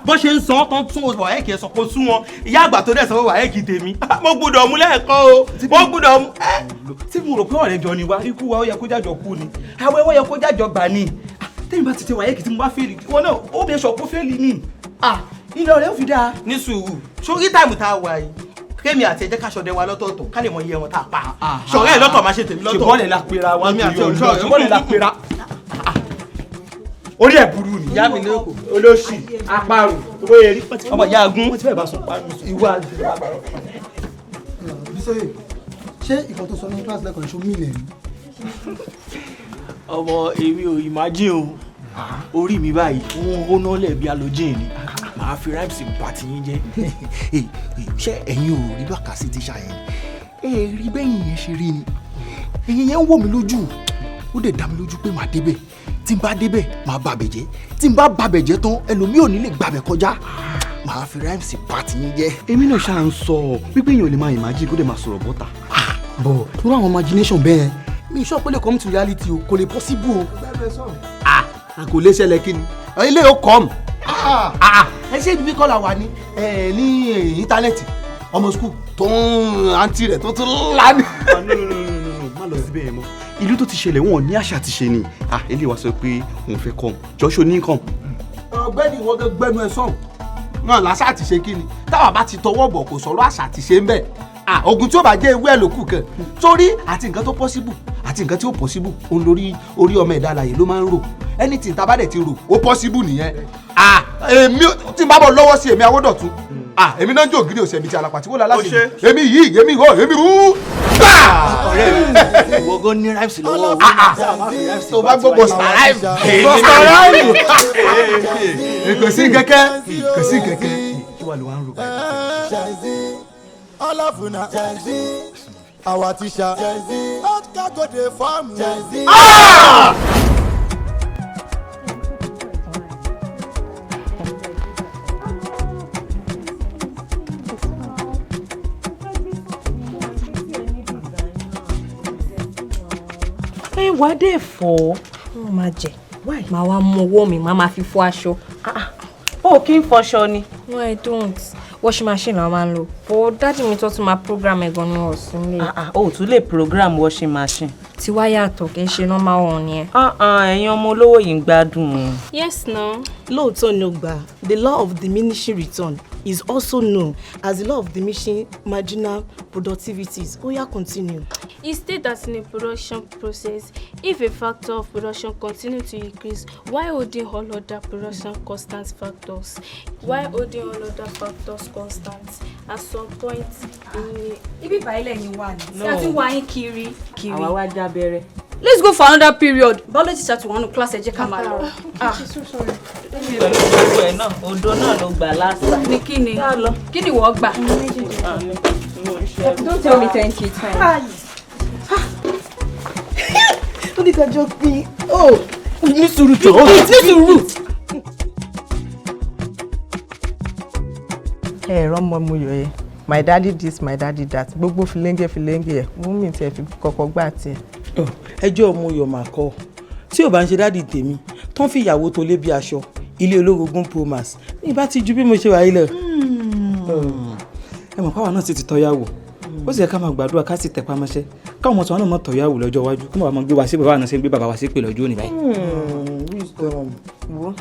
Bọ́n ṣe ń san tán tún WAEC ẹ̀ sọ kó sú wọn. Ìyá àgbà tó dẹ̀ sanwó WAEC tèmi, mo gbọ́dọ̀ mú lẹ́ẹ̀kan o, mo gbọ́dọ̀ mú. Tí mo rò pé ọ̀rẹ́ jọ ni wá, ikú wa ó yẹ kó jájọ kú ni, àwẹ̀ wọ́n yẹ kó jájọ gbà ni. Tèmi bá ti ṣe WAEC tí mo bá fail, wọn náà ó bẹ sọ kó fail ni. Ilé ọ̀rẹ́ ò fi dáa. Ní sùúrù, sórí time tá a wà yìí, kémi àti ẹjẹ ká ṣọdẹ wa lọ́tọ̀ọ̀tọ̀, ká lè mọ iye wọn tá a pa. Ṣọ̀rẹ́ ẹ̀ lọ́tọ̀, máa ṣe tèmi lọ́tọ̀. Ṣùgbọ́n lè la pera wa. Èmi àti torí olùṣọ́ Ọlọ́run, ṣùgbọ́n lè la pera. Orí ẹ̀ burú ni. Ìyá mi lẹ́kọ̀ọ́. Olóṣì apárò owó eré. Ọmọ ìyá agún. Wọ́n ti fẹ́ bá sùn pa ìwà. Bísọ̀yè. Ṣé ìkan tó sọ ní class lẹ́kọ̀ọ́ ṣó mí lẹ̀ ni? Ọmọ, èmi ò imagine o. Orí mi báyìí ń hóná lẹ̀ bí halogen ni. Màá fi rhymes bà tí yín jẹ́. Ṣé ẹ̀yin ò rí bàkà sí tíṣà yẹn ni? Ẹ rí bẹ́yìn yẹn ṣe rí ni, ẹ̀yin yẹn ń wò mí lójú. Ó dẹ̀ dá mi lójú pé màá débẹ̀. Tí n bá débẹ̀, màá bàbẹ̀ jẹ́. Tí n bá bàbẹ̀ jẹ́ tán, ẹlòmíì ò ní lè gbàbẹ̀ kọjá. Màá fi rhymes bà tí yín jẹ́. Èmi náà ṣáà ń sọ wípé èèyàn ò lè máa imagine kó dẹ̀ máa sọ̀rọ̀ bọ́ta. Bọ̀ irú àwọn imagination bẹ́ẹ̀, mi sọ pé lè come to reality o, kò lè possible o. Ah, kò lè ṣẹlẹ̀. Kí ni ilé yóò come? Ẹ ṣé ibi kọ́ la wà ní ní íńtánẹ́ẹ̀tì, ọmọ school tó ń àǹtí rẹ̀ tó tún lánìí. No, no, no, no, no, má lọ síbẹ̀ yẹn mọ́. Ìlú tó ti ṣẹlẹ̀, wọn ò ní àṣà ti ṣe ni. Ah, eléyìí wá sọ pé òun fẹ́ come jọ́ṣọ́ ní come. Ọ̀gbẹ́ni, ìwọ gẹ́gẹ́ gbẹ́nu ẹ sọ̀hún náà. Làṣà ti ṣe kí ni? Táwa bá ti tọwọ́ bọ̀, kò sọ̀rọ̀ àṣà ti ṣe ń bẹ̀. Ah, ogun tí ó bá jẹ́ ewé ẹ̀ ló kù kẹ̀ torí àti nǹkan tó possible àti nǹkan tí ó possible, òun lórí orí ọmọ ẹ̀dá alàyè ló máa ń rò. Anything tá a bá dẹ̀ ti rò, ó possible nìyẹn. Ah, èmi tí n bá bọ̀ lọ́wọ́ sí èmi Awódọ̀tún. Ah, èmi náà ń jó ògiri òsè mi ti alapa tí wọ́n lọ aláṣẹ èmi yìí, èmi ìwọ, èmi rú. Ọ̀rẹ́ mi, ìwọ gan ní rhymes lọ́wọ́ o. Tó bá gbọ́ Busta Rhymes, Busta Rhymes, kò sí kẹ́kẹ́, kò sí kẹ́kẹ́. Kí wàá ló wá ń rò báyìí? All of una Gen Z, our teacher Gen Z, hot cargo dey farm Gen Z. Ah! Ẹ wá dé fọ́. Wọ́n máa jẹ. Màá wá mú ọwọ́ mi, màá máa fi fọ aṣọ. O kì í fọṣọ ni? No, I don't. Washing machine la máa ń lò. But daddy mi tó tún máa program ẹ̀ gan ni ọ̀sùn lè. O ò tún lè program washing machine. Tiwa yàtọ̀, kì í ṣe normal one yẹn. Ẹ̀yin ọmọ olówó yìí ń gbádùn. Yes, no. Lóòótọ́ ni ó gbà. The law of diminishing return is also known as the law of diminishing marginal productivities. Oya, continue. It states that in a production process, if a factor of production continues to increase while holding all other production constant factors, while holding all other factors constant, at some point in a. Ibi ìbàyílẹ̀ lẹ́yìn wà ní. No. Tí a ti wá yín kiri. Kiri. Àwa wá jábẹ́rẹ́. Let's go for another period. Biology teacher ti wà nínú class, ẹ jẹ́ ká máa lọ. Ah. Pẹ̀lú gbogbo ẹ̀ náà, òdo náà ló gbà lásán. Ní kí ni? Kí ni ìwọ gbà? Don't tell me thank you, it's fine. Ó ní ká jọ pín. Oh, ní sùúrù jọ. Ní sùúrù. Ẹ̀rọ ọmọ mo yọ̀ ẹ́, my daddy this, my daddy that, gbogbo filenge filenge ẹ̀ wúmi tiẹ̀ fi kọ́kọ́ gbà tiẹ̀. Ẹjọ́ mo yọ̀ mà kọ́ tí ò bá ń ṣe daddy tèmi tán fi ìyàwó tó lé bí aṣọ ilé olórogún promax ní bá ti ju bí mo ṣe wà yìí lọ. Ẹ mọ̀ káwa náà sì ti tọ́yàwó, ó sì yẹ ká máa gbàdúrà, ká sì tẹpá mọ́ṣẹ́, káwọn ọmọ tí wọn náà mọ̀ tọ́yàwó lọ́jọ́ iwájú, kó máa gbé wa sí bàbá náà ṣe ń gbé bàbá wa sí pé lọ́jọ́ òní báyìí. Wisdom wo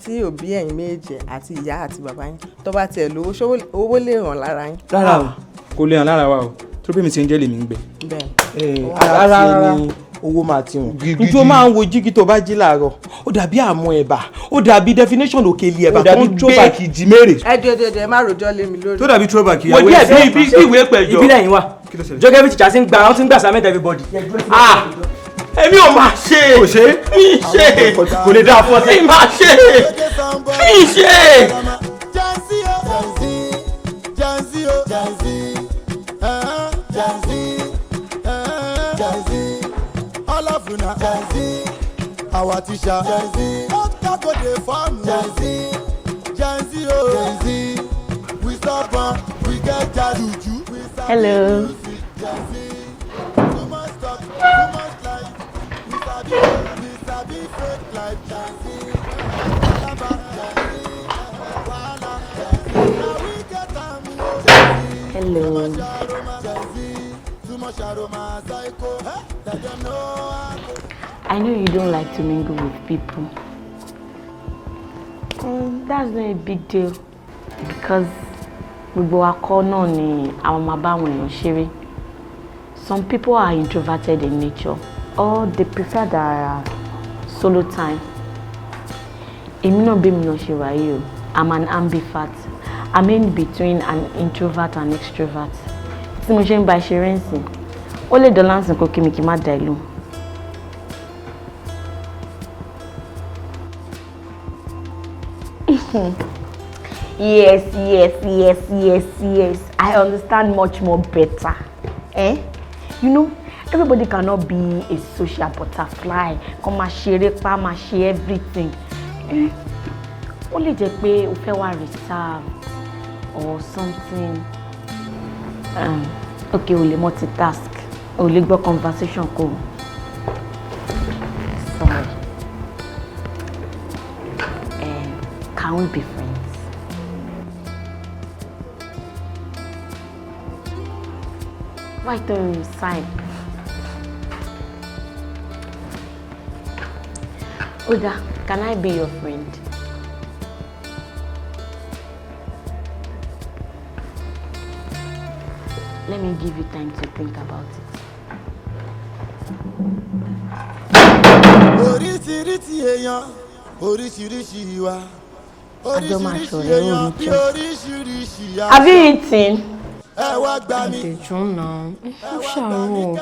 tí òbí ẹ̀yin méjì àti ìyá àti bàbá yín tó bá tiẹ̀ lówó, ṣé owó lè ràn lára yín? Rárá o, kò lè hàn lára wa o, torí bí mi ti ń jẹ́ lèmi ń gbẹ. Bẹ́ẹ̀. Ara ti ni owó máa ti wọ̀n njó máa ń wo jígí tó bá jí láàárọ̀, ó dàbí àmọ́ ẹ̀bà, ó dàbí definition òkèlè ẹ̀bà Ó dàbí tó ń gbé throwback ìjímèrè. Ẹ dé dé dé, má rojọ́ lé mi lórí. Tó dàbí throwback Mo ìyàwó díẹ̀ bí bí ìwé pẹ̀jọ. Ìbílẹ̀ yìí wà, geography teacher ti ń gba, wọ́n ti ń gba assignment everybody. Ah, èmi ò máa ṣe. Kò ṣe. Mi ṣe. Kò lè dáa fún ọ. Mi máa ṣe, mi ṣe. Gen Z o, Gen Z o, Gen Z, Gen Z, Gen Z, all of una Gen Z, our teacher Gen Z, hot cargo dey farm Gen Z, Gen Z o, Gen Z, we stubborn, we get juju. We sabi Hello. music, Gen Z, too much talk, too much life, we sabi fake life, Gen Z, alaba, Gen Z, wahala, Gen Z, na we get am o, Gen Z. Hello. Gen Z, too much aroma, psycho, let them know I go. I know you don't like to mingle with people. That's not a big deal because gbogbo akọ náà ni àwọn máa bá àwọn èèyàn ṣeré. Some people are introverted in nature or they prefer their solo time. Èmi náà, bí mi náà ṣe wà yìí o, I'm an ambivert. I'm in between an introvert and extrovert. Tí mo ṣe ń bá ṣeré ń sìn, Ó lè dọ́là ń sìn kó kí mi kí n má dá ẹ lóhùn. Yes, yes, yes, yes, yes. I understand much more better. Eh? You know, everybody cannot be a social butterfly. Kó máa ṣeré pa, máa ṣe everything. Eh? Ó lè jẹ́ pé o fẹ́ wá reserve or something. Okay, o lè multitask. O lè gbọ́ conversation kò. Sorry. Can we be friends? Why don't you sign? Oda, can I be your friend? Let me give you time to think about it. Oríṣiríṣi èèyàn, oríṣiríṣi ìwà, Àjọ máa oríṣiríṣi ṣọ̀rẹ́ èèyàn òní bí trust. oríṣiríṣi Have you eaten? Ẹ wá gbà mí. Àdẹ̀jọ́ náà, ó ṣàárọ̀,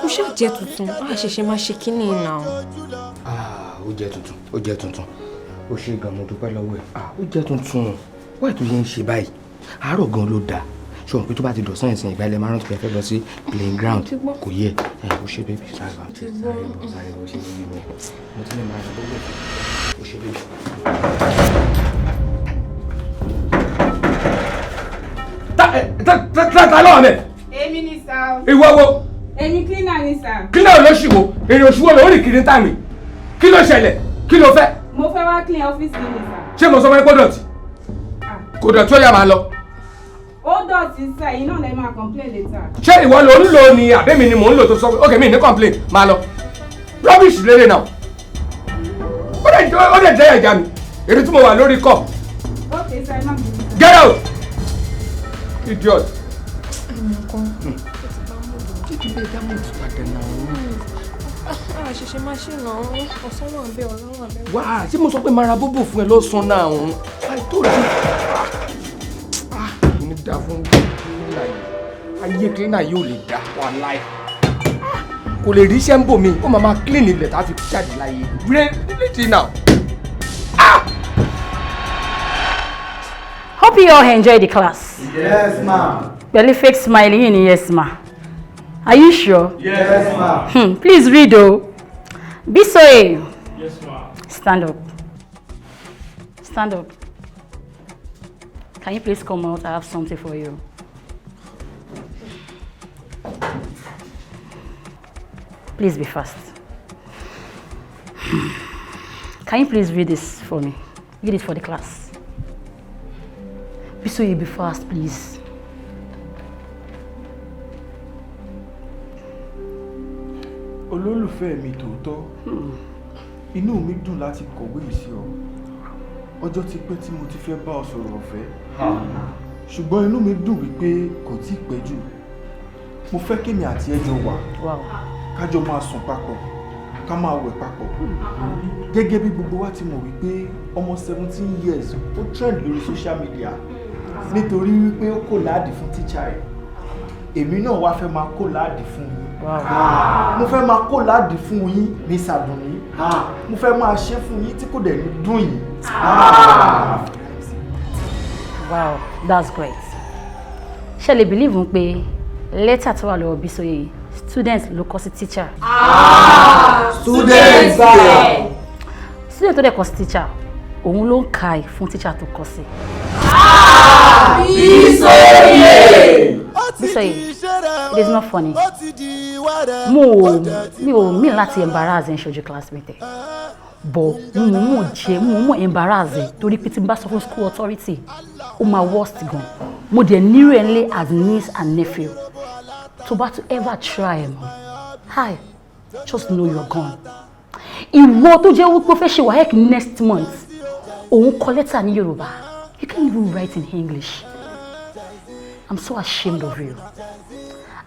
ó ṣàjẹ́ tuntun, á ṣẹ̀ṣẹ̀ máa ṣe kínní náà. Ah, ó jẹ́ tuntun, ó jẹ́ tuntun. Ó ṣe gan, mo dúpẹ́ lọ́wọ́ ẹ̀. Ah, ó jẹ́ tuntun. Wáyé tó yẹ ń ṣe báyìí, àárọ̀ gan ló dáa. Ṣé o mọ̀ pé tó bá ti dọ̀sán ẹ̀sìn, ìgbà ilẹ̀ máa rántí pé ẹ fẹ́ lọ sí playing ground? Ti gbọ́. Kò yẹ ẹ. Ó ṣe, baby, sáré bá. Ti gbọ́. Sáré bọ̀, sáré bọ̀. Ṣe baby mi, mo ti ní máa rà lọ́wọ́ ẹ̀. Ó ṣe, baby. Ta lọ́wọ́ mẹ́? Èmi ni sir. Ìwọ wo? Èmi cleaner ni sir. Kí náà ló ṣì wo èrè òṣùwọ̀n lórí kiri ń tà mí? Kí ló ṣẹlẹ̀? Kí ló fẹ́? Mo fẹ́ wá clean ọ́fíìsì mi sir. Ṣé mo sọ fún ẹ pé dọ̀tí kò dọ̀tí? Ó yá, máa lọ. Ó dọ̀tí sir, ẹ̀yin náà lè máa complain later. Ṣé ìwọ ló ń lò ní àbẹ́mi ni mò ń lò tó sọ pé ok, mi ní complain? Máa lọ. Rubbish lélẹ̀ náà. Ó dẹ̀ jẹ́ ẹ̀já mi èyí tí mo wà lórí kọ́. Ok sir, ẹ má bínú. Get out, idiot. Nǹkan. Jíjí bẹ́ẹ̀ dá mọ̀ tó padà náà. A ṣẹ̀ṣẹ̀ máa ṣe náà, ọ̀sán wà bẹ́ẹ̀, ọ̀la wà bẹ́ẹ̀. Wá, ṣé mo sọ pé màá ra bóbò fún ẹ lọ́sàn-án náà? Òun I told you. Ah, kò ní dáa fún cleaner yìí. Ayé cleaner yìí ò lè dá wàláì. Kò lè rí iṣẹ́ ń bò mí, ó máa máa clean ilẹ̀ tá a fi jáde láyé. Really now. Hope you all enjoy the class. Yes, ma'am. Pẹ̀lú fake smile yìí ni yes ma. Are you sure? Yes, ma'am. Please read o. Bisoye. Yes, ma'am. Stand up. Stand up. Can you please come out? I have something for you. Please be fast. Can you please read this for me? Read it for the class. Bisoye, be fast, please. Olólùfẹ́ mi tòótọ́, inú mi dùn láti kọ̀wé yìí sí ọ. Ọjọ́ ti pẹ́ tí mo ti fẹ́ bá ọ sọ̀rọ̀ ọ̀fẹ́, ṣùgbọ́n inú mi dùn wípé kò tí ì pẹ́ jù. Mo fẹ́ kémi àti ẹ jọ wà, kájọ máa sùn papọ̀, ká máa wẹ̀ papọ̀. Gẹ́gẹ́ bí gbogbo wa ti mọ̀ wípé ọmọ 17 years ó trend lórí social media nítorí wípé ó kò láàdì fún tíṣà ẹ̀, èmi náà wá fẹ́ máa kó láàdì fún yín. Mo fẹ́ máa kó láàdì fún yín ní sàdùnní. Mo fẹ́ máa ṣe fún yín tí kò dẹ̀ ní dùn yín. Wow, that's great. Ṣé lè believe n pé lẹ́tà tó wà lọ́wọ́ Bísóyè yìí, student ló kọ sí teacher? Student sir. Student tó dẹ̀ kọ sí teacher, òun ló ń ka ẹ̀ fún teacher tó kọ sí. Bísóyè. Bísóyè, it is not funny. Mo ò mi ò mean láti embarrass ẹ̀ ń ṣojú classmate ẹ̀. But mo mọ̀ jẹ́ mo mọ̀ embarrass ẹ̀ torí pé tí n bá sọ fún school authority, ó máa worst gan. Mo dẹ̀ nírò ẹ̀ ńlẹ̀ as niece and nephew. Tó bá to ever try ẹ̀ mọ́, hi, just know you're gone. Ìwọ tó jẹ́ wípé ó fẹ́ ṣe WAEC next month, òun kọ lẹ́tà ní Yorùbá. You can't even write in English. I'm so ashamed of you.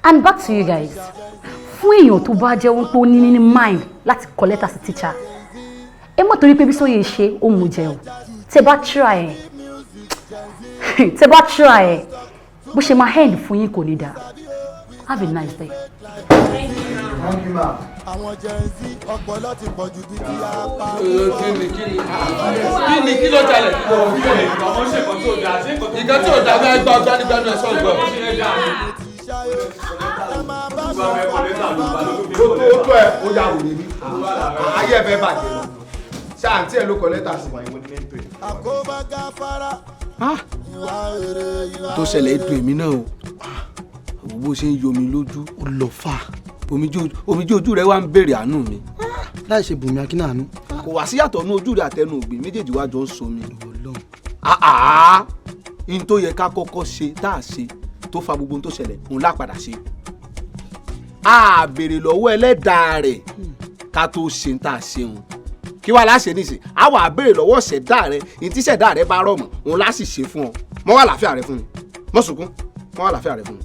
And back to you guys. Fún èèyàn tó bá jẹ́ wípé ó ní mind láti kọ lẹ́tà sí teacher, ẹ mọ̀ torí pé Bísóyè ṣe ó mú jẹ o. Tẹ bá try ẹ̀, tẹ bá try ẹ̀, bó ṣe máa end fún yín kò ní dáa. Have a nice day. Thank you, ma. Àwọn Gen Z ọpọlọ ti pọ̀ ju bí ti apá. Kí ni, kí ni, kí ni, kí ló jalè? Nǹkan tí ò dáa bẹ́ẹ̀ gbọ́ gbanigbanu ẹ̀ sọ̀gbọ́. Ó tó ẹ, ó yà wò ní ayé ẹ fẹ́ bàjẹ́ lọ. Ṣé àǹtí ẹ ló kọ lẹ́tà sí? Àkóbá gáfárà. Ìwà èrè ìwà. Tó ṣẹlẹ̀ dùn èmi náà o, àwọn bó ṣe ń yomi lójú ó lọ fà, omijé ojú rẹ wá ń béèrè àánú mi. Láì ṣe Bùnmi Akínàánú. Kò wá síyàtọ̀ ní ojú rẹ àtẹnu ògbìn méjèèjì wá jọ ń somi. Àá n tó yẹ ká kọ́kọ́ ṣe tá a ṣe tó fa gbogbo ohun tó ṣẹlẹ̀ òun lápadà ṣe. A béèrè lọ́wọ́ ẹlẹ́dàá rẹ̀ ká tó ṣe ń tá a ṣeun, kí wàá láṣẹ nísìn á wà á béèrè lọ́wọ́ ṣẹ̀dá rẹ̀, ní tí ṣẹ̀dá rẹ̀ bá rọ̀ mọ́ òun lá sì ṣe fún ọ. Mọ́ wà láfíà rẹ fún mi, mọ́ sunkún, mọ́ wà láfíà rẹ fún mi.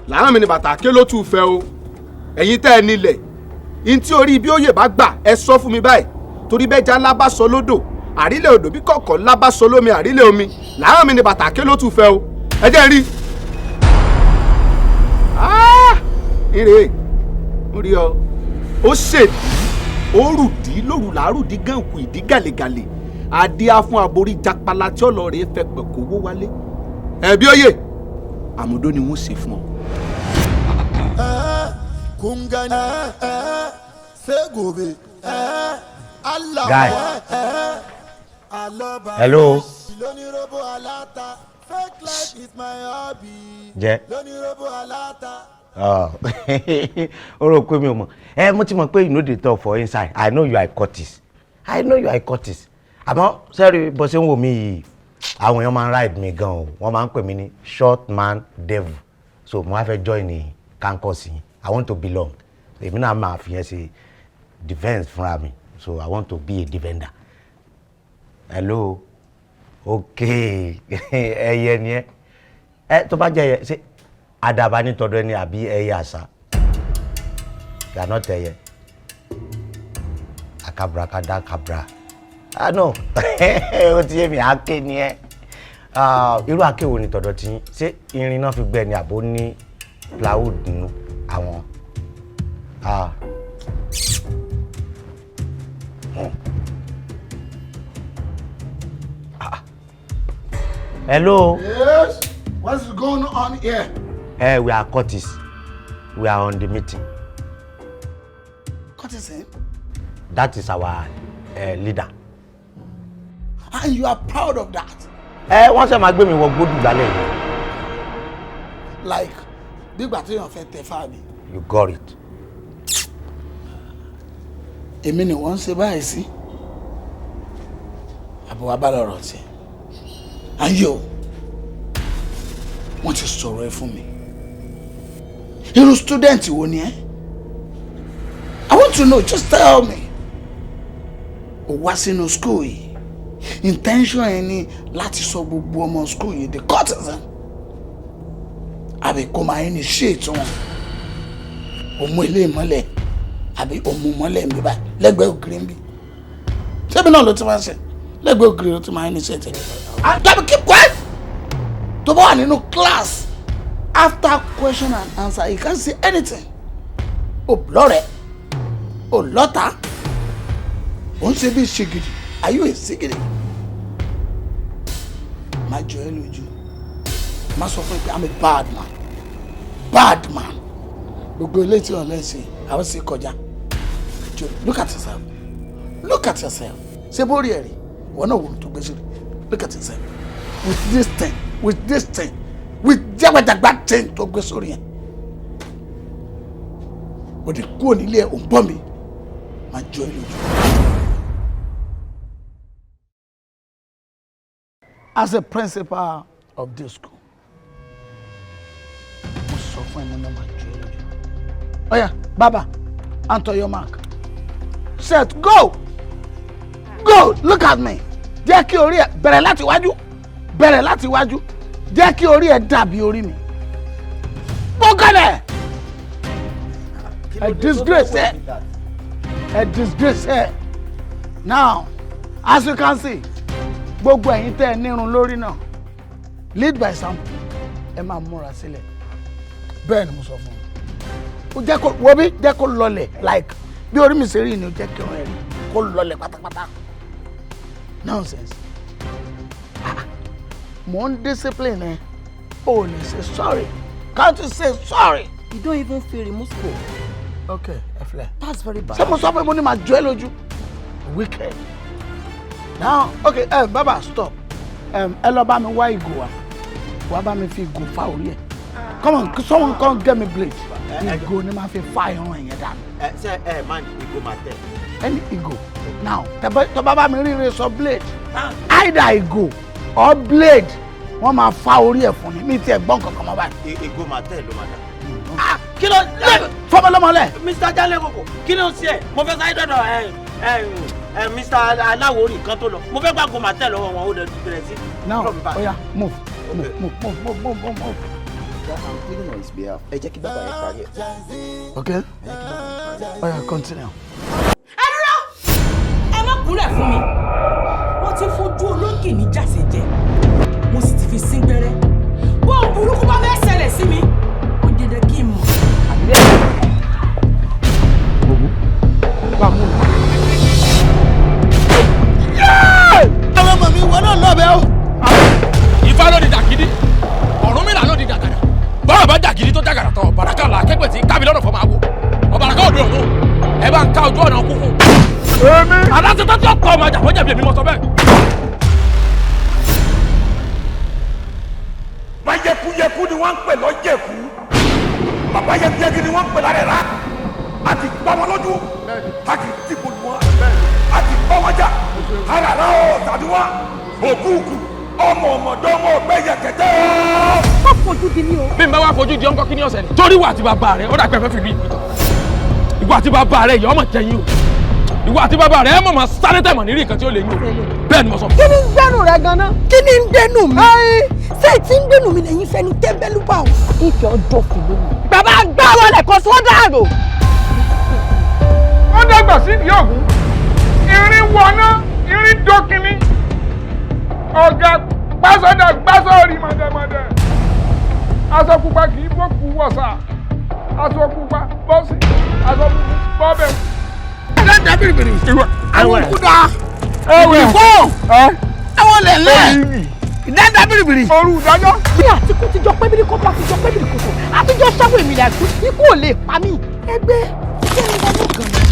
Làárọ̀ mi ni bàtà ké ló tún fẹ́ o. Ẹ̀yin tẹ́ ẹ nílẹ̀ ní tí orí bí òye bá gbà ẹ sọ fún mi báyìí, torí bẹ́ẹ̀ já ńlá bá sọ lódò àrílẹ̀ odò, bí kọ̀ọ̀kan ńlá bá sọ lómi àrílẹ̀ omi. Làárọ̀ mi ni bàtà ké ló tún fẹ́ o. Ẹ jẹ́ n rí ire ń rí ọ. Ó ṣèdí ó rùdí lóru làárùdí gànkù ìdí gàlégàlé adíá fún aborí japala tí ọlọ́ọ̀rẹ́ fẹ́ pẹ̀ kówó wálé. Ẹ̀bí òye àmúdó ni wọ́n ṣe fún ọ. Kungani Segobe Allah. Guy. Hello. Lóníròbó aláta, fake life is my hobby. Jẹ́. Lóníròbó aláta. Ó rò pé mi ò mọ̀ ẹ. Mo ti mọ̀ pé you no dey talk for inside. I know you are a cultist, I know you are a cultist. Àmọ́ sẹ́rí bó ṣe ń wò mí yìí, àwọn èèyàn máa ń ride mi gan o. Wọ́n máa ń pè mí ní short man devil, so mo wá fẹ́ join ní campus yìí. I want to belong. Èmi náà máa fi yẹn ṣe defence fúnra mi, so I want to be a defender. Hello, okay, ẹyẹ ni ẹ. Ẹ tó bá jẹ ẹyẹ, ṣé àdàbà ní tọ̀dọ̀ ẹni àbí ẹyẹ àṣà? You are not ẹyẹ akabrakada kabra. Ah no, ó ti yé mi, àáké ni ẹ. Irú àáké wo ni tọ̀dọ̀ tí? Ṣé irin náà fi gbẹ́ ni àbó ní plywood nínú àwọn? Ah. Ah. Hello. Yes, what's going on here? We are cultists. We are on the meeting. Cultism? That is our leader. And you are proud of that? Ẹ wọ́n ṣe máa gbé mi wọ gbódù lálẹ́ yìí. Like, nígbà tí èèyàn fẹ́ tẹ fáàmì. You got it. Èmi ni wọ́n ń ṣe báyìí sí. Àbọ̀ wa bá lọ̀rọ̀ tí. Ayọ̀, wọ́n ti sọ̀rọ̀ ẹ fún mi. Irú student wo ni ẹ́? I want to know, just tell me. O wá sínú school yìí. Intention ẹ ni láti sọ gbogbo ọmọ school yìí di cultism. Àbí kó máa initiate wọn. O mú ilé ìmọ́lẹ̀ àbí o mú mọ́lẹ̀ ń bí báyìí lẹ́gbẹ̀ẹ́ ògiri ń bí. Ṣébi náà ló ti máa ń ṣe? Lẹ́gbẹ̀ẹ́ ògiri ló ti máa ń initiate. And tell me, keep quiet. Tó bá wà nínú class after question and answer, you can't say anything. O lọ́rẹ̀ẹ́, o lọ́ta, o ń ṣe bí ṣìgìdì. Are you a ṣìgìdì? Má jọ ẹ́ lójú. Má sọ fún mi pé I'm a bad man. Bad man. Gbogbo ilé tí wọ́n lè ṣe, àwọn sì kọjá. Look at yourself. Look at yourself. Ṣé bó rí ẹ̀ rí? Ìwọ náà wò ó tó gbé sí rí. Look at yourself. With this thing, with this thing, with jágbàjàgbà thing tó gbé sórí yẹn. O de kúrò nílé ẹ̀, ò ń bọ̀ mi. Má jọ ẹ́ lójú. As a principal of this school, mo sọ fún ẹ, mo náà máa jọ ẹ́ lójú. Oya, Baba, enter your mark. Set, go! Go! Look at me. Jẹ́ kí orí ẹ bẹ̀rẹ̀ láti wájú. Bẹ̀rẹ̀ láti wájú. Jẹ́ kí orí ẹ dàbí orí mi. Bọ́kànlẹ̀! Ẹ disgrace ẹ. Ẹ disgrace ẹ. Now, as you can see, gbogbo ẹ̀yin tẹ́ ẹ nírun lórí náà, lead by example, ẹ máa múra sílẹ̀. Bẹ́ẹ̀ ni mo sọ fún un. Ó jẹ́ kó wọ́n bí jẹ́ kó lọlẹ̀ like bí orí mi ṣe rí ni ó jẹ́ kí ọ̀rẹ́ rí kó lọlẹ̀ pátápátá. Nonsense. Ah, mo ń discipline ẹ, o lè say sorry. Can't you say sorry? You don't even feel remorseful. Okay, ẹ filẹ̀. That's very bad. Ṣé mo sọ pé mo ní màá jọ ẹ́ lójú? Wicked. Now, okay, baba stop. Ẹ lọ bá mi wá ìgò wa. Wá bá mi fi ìgò fa orí ẹ̀. Come on, someone come get me blade. Ìgò ni màá fi fa irun ẹ̀yẹn dànù. Ẹ ṣe ẹ máa ní ìgò máa tẹ. Any ìgò. Now, tẹ bá mi rí razor blade. Either ìgò or blade, wọ́n máa fa orí ẹ̀ fún ni. Mi ti ẹ̀ gbọ́n kankan mọ́ báyìí. Ìgò máa tẹ ló máa dà. Kí ló fọmọlọmọlẹ. Mr. Jalekoko, kí ló ń ṣe ẹ? Mo fẹ́ sáré dọ̀dọ̀ ẹ Mr. Aláwòrì kan tó lọ. Mo fẹ́ gbàgbọ́ màá tẹ̀ lọ́wọ́ wọn, ó lè bẹ̀rẹ̀ sí. Now, oya, move, move, move, move, move, move, move. I'm pleading on his behalf. Ẹ jẹ́ kí bàbá yẹn parí ẹ̀. Okay. Oya, continue. Ẹ dúró! Ẹ má kúnlẹ̀ fún mi. Wọ́n ti fojú ológì ní jàsè jẹ. Mo sì ti fi sín gbẹ́rẹ́. Bóun burúkú bá fẹ́ ṣẹlẹ̀ sí mi, ó jẹ́ kí n mọ̀. Àwọn ọmọ mi wọ́n náà lọ́bẹ̀ o. Ifá ló di dàgídí, Ọ̀rúnmìlà ló di dàgàdà. Bọ́rọ̀ bá dàgídí tó dàgàdà tán, ọ̀bàràkà là akẹ́gbẹ̀ tí kámi lọ́nà fọmọ àwò. Ọ̀bàràkà òde ọ̀run, ẹ bá ń ká ojú ọ̀nà kú fún. Èmi. Aláṣẹ tó ti ọ̀pọ̀ ọmọ àjàfọ́ jẹ̀bi èmi mọ̀ sọ bẹ́ẹ̀. Báyẹkúyẹkú ni wọ́n ń pè lọ́jẹ̀kú. Bàbá yẹkuyẹku ni wọ́n ń pè lárẹ̀ rà. A ti gbá wọn lójú, a ti dìbò lù wọn, a ti bá wọn jà. Arara o tàbí wọn, òkúùkù, ọmọ ọmọdọ́mọ ọgbẹ́ yẹkẹtẹ o. Má fojú di mí o. Bí n bá wá fojú di ọ̀nkọ́ kí ni ọ̀sẹ̀ ni. Torí ìwà àti bàbá rẹ̀, ó dà pé fẹ́ fi rí ìpìtàn. Ìwà àti bàbá rẹ̀ yìí ọmọ jẹyìn o. Ìwà àti bàbá rẹ̀ ẹ mọ̀ máa sáré tẹ̀mọ̀ nírí nǹkan tí ó lè yín o. Bẹ́ẹ̀ ni mo sọ. Kí ni ń gbẹ́nu rẹ gan-an? Kí ni ń gbẹ́nu mi? Ṣé tí ń gbẹ́nu mi lẹ́yìn fẹ́nu tẹ́ńbẹ́lú bá o? Ìfẹ́ ọjọ́ kò lónìí. Bàbá gbá wọlé kan sọ́dà àrò. Wọ́n dàgbà sí ìdí ògún, irin wọná, irin dókinní, ọ̀gá gbásọ́dà gbásọ́ọ̀rì mọ̀dẹ̀mọ̀dẹ̀. Aṣọ pupa kì í bókù wọ̀sà, aṣọ pupa bọ́sì, aṣọ pupa bọ́bẹ̀. Ẹ̀dá bìrìbìrì, àwọn òkúta, ìfọ́, àwọn lẹ̀lẹ̀, ìdáńdá bìrìbìrì. Òru ìdájọ́. Bí àtìkú ti jọ pé bírí kópa ti jọ pé bírí kòtò, àtijọ́ sáwọ́ èmi làkú, ikú ò lè pa mí. Ẹgbẹ́ jẹ́ ìwọ gan-an.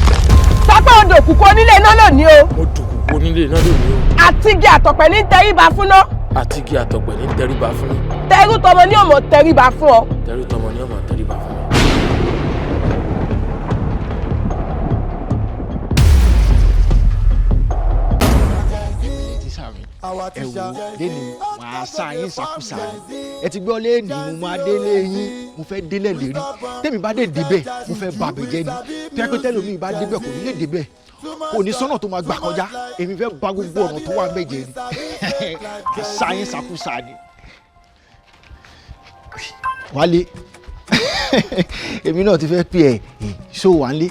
Pápá odò òkùnkùn onílé iná lónìí o. Mo dòkùnkùn onílé iná lónìí o. Àtigi àtọ̀pẹ̀ ní tẹríba fúnná. Àtigi àtọ̀pẹ̀ ní tẹríba fúnná. Tẹrú tọmọ ní ọmọ tẹríba fún ọ. Tẹrú tọmọ ní ọmọ tẹríba fún ọ. Ẹ wò lẹ́nu màá sá yín ṣàkóso ẹ ti gbọ́ lẹ́nu mo máa délé yín, mo fẹ́ délẹ̀ lérí. Tẹ́mi bá dé débẹ̀ mo fẹ́ bà bẹ̀ jẹ́ ni. Tẹ́pẹ́ tẹ́lómi bá débẹ̀ kò ní lè débẹ̀, kò ní sọ́nà tó máa gbà kọjá. Èmi fẹ́ bà gbogbo ọ̀nà tó wà ń bẹ̀ jẹ́ ni. Sá yín ṣàkóso ni. Wálé, èmi náà ti fẹ́ pè ẹ́, ṣó wà ń lé?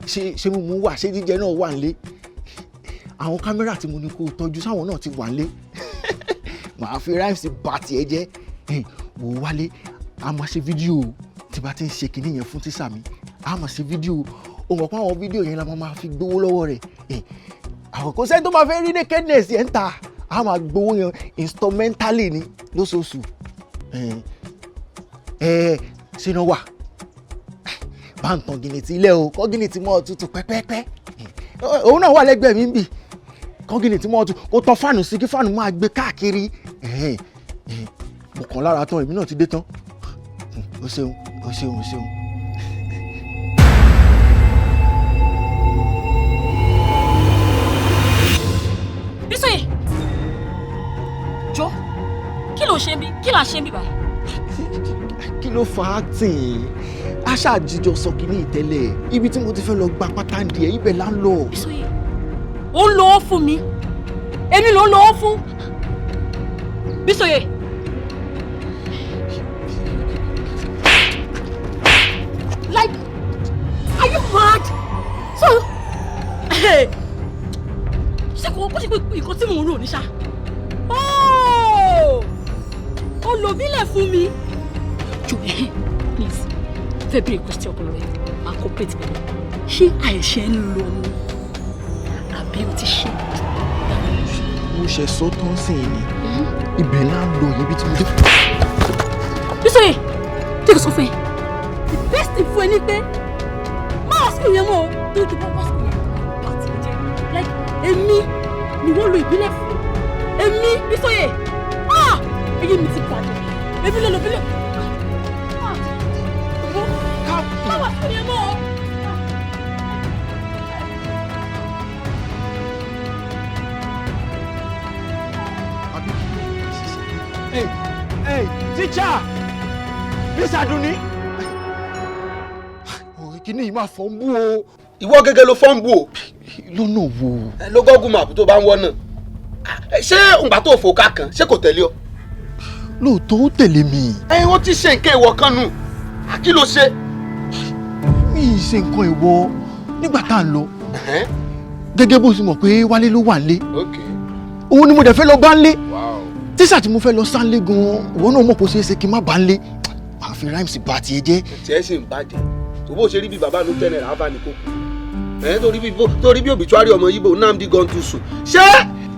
Ṣé mímú wà, ṣé jíjẹ náà wà ń lé? Àwọn kámẹ́rà tí mo ní kó tọ́jú sáwọn náà ti wà nílé. Màá fi rhymes bá tiẹ̀ jẹ́. Wò ó wálé, a máa ṣe fídíò tí bá ti ń ṣe kinní yẹn fún tíṣà mi. A máa ṣe fídíò, o mọ̀ pé àwọn fídíò yẹn la máa fi gbowó lọ́wọ́ rẹ̀. Àwọn kò sẹ́ni tó máa fẹ́ rí nakedness yẹn ń ta. A máa gbowó yẹn instrumentally ni lóṣooṣù. Ṣé wà? Bá ń tan gìnìtì ilé o, kọ́ gìnìtì mọ́ ọ̀tútù pẹ́pẹ́pẹ́. Òun náà wà lẹ́gbẹ̀ẹ́ mi ń bì. Kọ́gìnì tí wọ́n tún kó tán fáànù sí kí fáànù máa gbé káàkiri. Mo kàn lára tán, èmi náà ti dé tán. O ṣeun, o ṣeun, o ṣeun. Bísóyè, jọ, kí ló ṣe ń bí? Kí là ń ṣe ń bí báyìí? Kí ló fa acting? Aṣá àjíjọ sọ kìíní ìtẹ́lẹ̀. Ibi tí mo ti fẹ́ lọ gba pátá ń di ẹ̀, ibẹ̀ là ń lọ. Bísóyè, ó ń lo owó fún mi, èmi ló ń lo owó fún. Bísóyè. Like, are you mad? So, ṣé kò ṣe pé nǹkan tí mò ń rò ní ṣá? Ó lò mílẹ̀ fún mi. Jọ, please, fẹ́ béèrè question kan lọ́wọ́ ẹ, máa cooperate pẹ̀lú. Ṣé àìṣe ń lọ ni àbí o ti ṣe? Mo ṣe sọ tán sí i ni ibẹ̀ là ń lọ yìí bí tí mo dé. Bísọ̀yè, jẹ́ kí n sọ fún ẹ. The best thing fún ẹ ni pé má wá school yẹn mọ́ o, torí tó bá wá school yẹn, pàtì mi jẹ́. Like, èmi ni wọ́n lo ìbílẹ̀ fún. Èmi, Bísọ̀yè, ah! Eyín mi ti bàjẹ́. Èmi lè lo ìbílẹ̀. Ah! Má wá school yẹn mọ́ o. Hey, hey, teacher! Miss Adunni! Òwe kìíní yìí máa fọ́ ń bú o. Ìwọ gẹ́gẹ́ ló fọ́n bú o. Lọ́nà wo? Ló Google Map tó bá ń wọ́ náà. Ṣé ǹgbà tó fò ká kan ṣé kò tẹ̀lé ọ? Lóòótọ́, ó tẹ̀lé mi. Ẹyin, ó ti ṣe nǹkan ìwọ kan nù. Kí ló ṣe? Mi ì ṣe nǹkan ìwọ nígbà tá à ń lọ. Gẹ́gẹ́ bó ṣe mọ̀ pé Wálé ló wà nílé. Òun ni mo dẹ̀ fẹ́ lọ bá nílé. Tíṣà tí mo fẹ́ lọ sáńlé gan-an, ìwọ náà mọ̀ kó ṣeé ṣe kí n má bá nílé. Màá fi rhymes bá tiẹ̀ jẹ́. Tiẹ̀ sì ń bàjẹ́. Tó bó ṣe rí bí bàbá ló tẹ̀lé rà á ní kókó. Ẹ̀ torí bí obituary ọmọ Yíbo Nnamdi gone too soon. Ṣé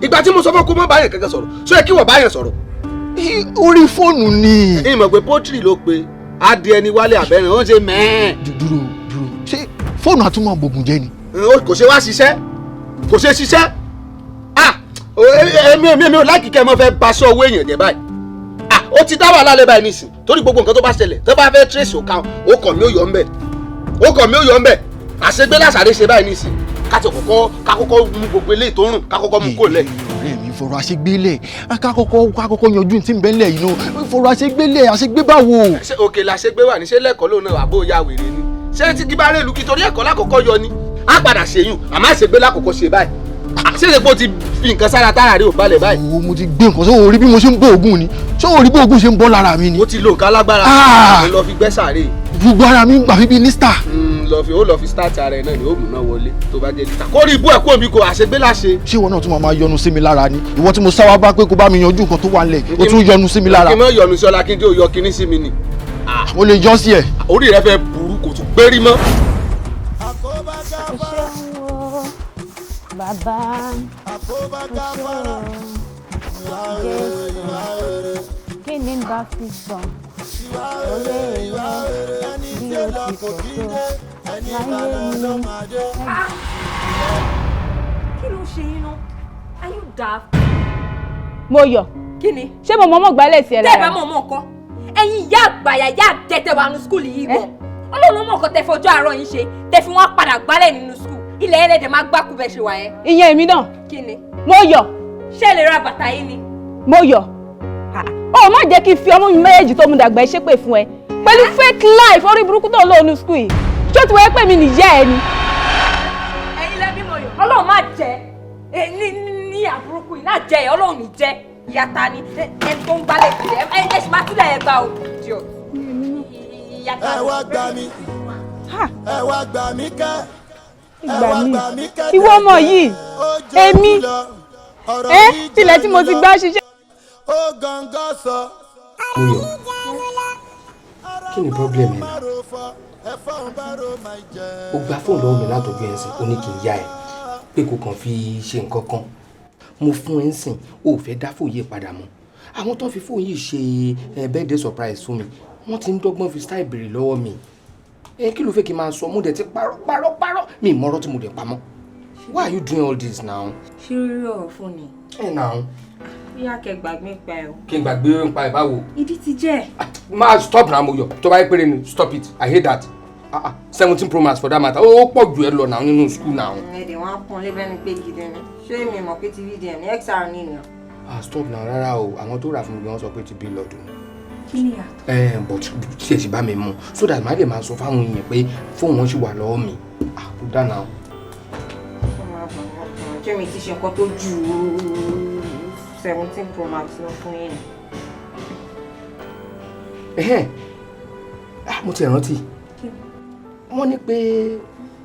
ìgbà tí mo sọ fún kó má báyẹn kankan sọ̀rọ̀, ṣé kí wọ́n báyẹn sọ̀rọ̀? Orí fóònù ni. Ìmọ̀ pé poultry ló pe adìẹ ni Wálé àbẹ́rẹ́ ó ń ṣe mẹ́ẹ̀ẹ́. Dúró dúró, ṣé fóònù àtúmọ̀ bògùn jẹ́ ni? Kò ṣe wá ṣiṣẹ́, kò ṣe ṣiṣẹ́. Ah, èmi ò láìkí kẹ́ ẹ mọ́ fẹ́ baṣọ owó èèyàn jẹ́ báyìí. Ah, ó ti dá wàhálà lẹ́ báyìí nísìn, torí gbogbo nǹkan tó bá ṣẹlẹ̀ tó bá fẹ́ trace òkà, ó kàn mí ó yọ ń bẹ̀, ó kàn mí ó yọ ń bẹ̀. Àṣegbé làṣàrè ṣe báyìí nísìn, ká ti kọ́kọ́ ká kọ́kọ́ mú gbogbo eléyìí tó rùn, ká kọ́kọ́ mú kó lẹ̀. Ọ̀rẹ́ mi, fọ̀rọ̀ àṣegbélẹ̀, ká kọ́kọ́ yanjú tí ń bẹ́ ńlẹ̀ yìí náà. Fọ̀rọ̀ àṣegbélẹ̀, àṣegbé báwo? Ṣé òkè làṣegbé wà ní? Ṣé lẹ́kọ̀ọ́ lóun náà àbó ya wèrè ni? Ṣé tí kí bá rèlú kí torí ẹ̀kọ́ lákọ̀ọ́kọ́ yọ ni á padà ṣèyún, àmọ́ àṣegbé lákọ̀ọ́kọ́ ṣe báyìí. Ṣé èpo ti fi nǹkan sára tára rí ò balẹ̀ báyìí? Wo, mo ti gbé nǹkan. Ṣé o rí bí mo ṣe ń bó oògùn ni? Ṣé o rí bí oògùn ṣe ń bọ́ lára mi ni? Ó ti lo nǹkan alágbára. Ah! Ó lọ fi gbẹ́ sàárè. Gbogbo ara mi ń gbà bíbí lísítà. Lọ fi, ó lọ fi start ara ẹ náà ni ó mú náà wọlé tó bá jẹ lítà kó rí ibú ẹ kó omi kò àṣegbé láṣe. Ṣé ìwọ náà tún máa yọnu sí mi lára ni? Ìwọ tí mo sáwá bá pé kó bá mi yanjú nǹkan tó wà nílẹ̀, o tún yọnu sí mi lára. Kí n má yọnu sí ọlá kí n tí ò yọ kinní sí mi ni. Mo lè yọ sí ẹ. Orí rẹ fẹ́ burú, kò tún gbérí mọ́. Bàbá, Jésù, kí ni bá fi sàn orí rẹ bí o ti pọ̀ tó láyé mi? Kí ló ń ṣe yín náà? Are you daft? Mo yọ. Kí ni? Ṣé mo mọ̀ọ́mọ̀ gbálẹ̀ sí ẹ Tẹ́ ẹ bá lára? mọ̀ ọmọ nǹkan, ẹ̀yin ìyá àgbàyà ìyá àjẹtẹ̀ wà nínú school yìí gan. Ọlọ́run ló mọ̀ nǹkan tẹ́ fọjọ́ àárọ̀ yín ṣe, tẹ́ fi wọ́n padà gbálẹ̀ nínú school. Ilẹ̀ ẹlẹ́dẹ̀ máa gbákú bẹ́ẹ̀ ṣe wà yẹn. Ìyẹn èmi náà. Kí ni? Mo yọ. Ṣé ẹ lè ra bàtà yín ni? Mo yọ. Ó má jẹ́ kí n fi ọmọ mi méjèèjì tó mu dàgbà ẹ ṣépè fún ẹ pẹ̀lú fake life orí burúkú tó ń lò ní school yìí. Ṣé o ti wáyé pé mi nìyá ẹ ni? Ẹ̀yin lẹ́bí mo yọ. Ọlọ́run má jẹ́ ẹ ní ní àbúrúkú yìí náà jẹ́ ẹ, Ọlọ́run ní jẹ́ ìyá ta ni ẹni tó ń gbálẹ̀ kiri ẹ ẹ ṣì máa túlẹ̀ ẹ gbà o. Idiot. Ìyá ta Ẹ ni. wá gbà mí, ẹ wá gbà mí kẹ́, ẹ Ìgbà wá mi gbà mí kẹ́. Ìwọ ọmọ yìí, èmi ẹ tilẹ̀ tí mo ti gbá ṣiṣẹ́. Ó gángan sọ. Moyo, kí ni problem ẹ náà? O gba fóònù lọ́wọ́ mi látọjú ẹ̀ ń sìn, o ní kí n yá ẹ pé kò kàn fi ṣe nǹkan kan. Mo fún ẹ ń sìn, o ò fẹ́ dá fóònù yìí padà mọ́. Àwọn tó ń fi fóònù yìí ṣe birthday surprise fún mi, wọ́n ti ń dọ́gbọ́n fi style béèrè lọ́wọ́ mi. Ẹ kí ló fẹ́ kí n máa sọ? Mo dẹ̀ ti parọ́ parọ́ parọ́, mi ì mọ́rọ́ tí mo dẹ̀ pamọ́. Why are you doing all this now? Ṣé orí ọ̀rọ̀ fún ni? Ẹ now. Bóyá kẹ́ gbàgbé pa ẹ o. Kí n gbàgbé ń pa ẹ̀ báwo? Ìdí ti jẹ́. Máa stop now, Moyo. Tó bá yẹ péré ni, stop it. I hate that. Ah ah, 17 Pro Max for that matter, ó pọ̀ jù ẹ lọ náà nínú school now. Ẹ̀ẹ́dẹ̀ wọn á pọ́n lébẹ́ ni pé gidi ni. Ṣé mi mọ̀ pé ti VDM ní XR ní ìyàn? Ah, stop now. Rárá o, àwọn tó rà fún mi gan sọ pé ti bí lọ́dún. Kí ni ìyàtọ̀? Ẹ but tí ẹ sì bá mi mú so that màá lè máa sọ fáwọn èèyàn pé fóònù wọn sì wà lọ́wọ́ mi. Ah, kó dáná o. Ṣé mi ti ṣe nǹkan tó ju 17 Pro Max lọ fún yín ni? Ẹhẹ́n, ah, mo ti rántí, wọ́n ní pé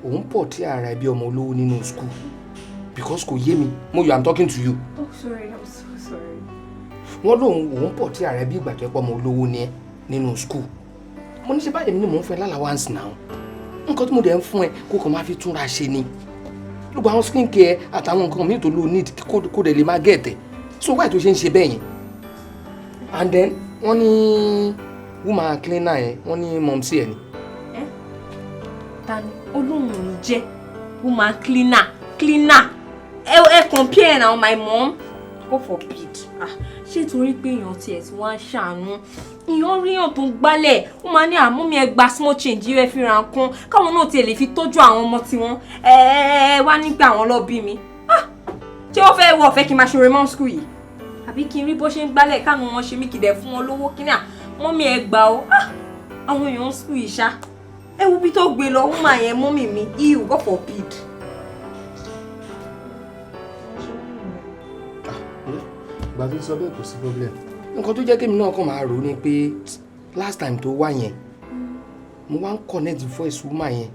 òun pọ̀ tí ara ẹbí ọmọ olówó nínú school, because kò yé mi. Moyo, I'm talking to you. Oh, sorry, I'm so sorry. Wọ́n lóun òun pọ̀ tí ara ẹbí ìgbà tó ẹ pọ̀ ọmọ olówó ni ẹ nínú school. Mo ní ṣe báyìí ni mò ń fún ẹ l'allowance náà. Nǹkan tí mo dẹ̀ ń fún ẹ kó kàn máa fi túnra ṣe ni. Gbogbo àwọn skin care àtàwọn nǹkan míì tó lò need kó dẹ̀ lè máa get ẹ̀. So why tó ṣe ń ṣe bẹ́ẹ̀ yẹn? And then wọ́n ní woman cleaner yẹn, wọ́n ní mumsy ẹ̀ ni. Ta ni olóhùn ò ní jẹ́ woman cleaner cleaner? Ẹ compare now, my mom, God forbid. Ah, ṣé torí pé èèyàn tiẹ̀ tí wọ́n á ṣàánú, èèyàn ríyàn tó ń gbálẹ̀, ó máa ní àmú mi, ẹ gba small change, ẹ fi ra nǹkan káwọn náà tiẹ̀ lè fi tọ́jú àwọn ọmọ tiwọn. Ẹ ẹ wá nígbà àwọn lọ bí mi. Ah, ṣé wọ́n fẹ́ wọ́n fẹ́ kí n máa ṣoore mọ́ school yìí, àbí kí n rí bó ṣe ń gbálẹ̀ káwọn wọn ṣe mí kìdẹ̀ fún wọn lówó kíní? À mummy, ẹ gbà ó. Ah, àwọn èèyàn school yìí ṣá, ẹ wo bí tó gbé lọ, woman yẹn, mummy mi, ew, God forbid. Ìgbà tó sọ bẹ́ẹ̀, kò sí problem. Nǹkan tó jẹ́ kémi náà kàn máa rò ó ni pé last time tó wá yẹn, mo wá ń connect voice woman yẹn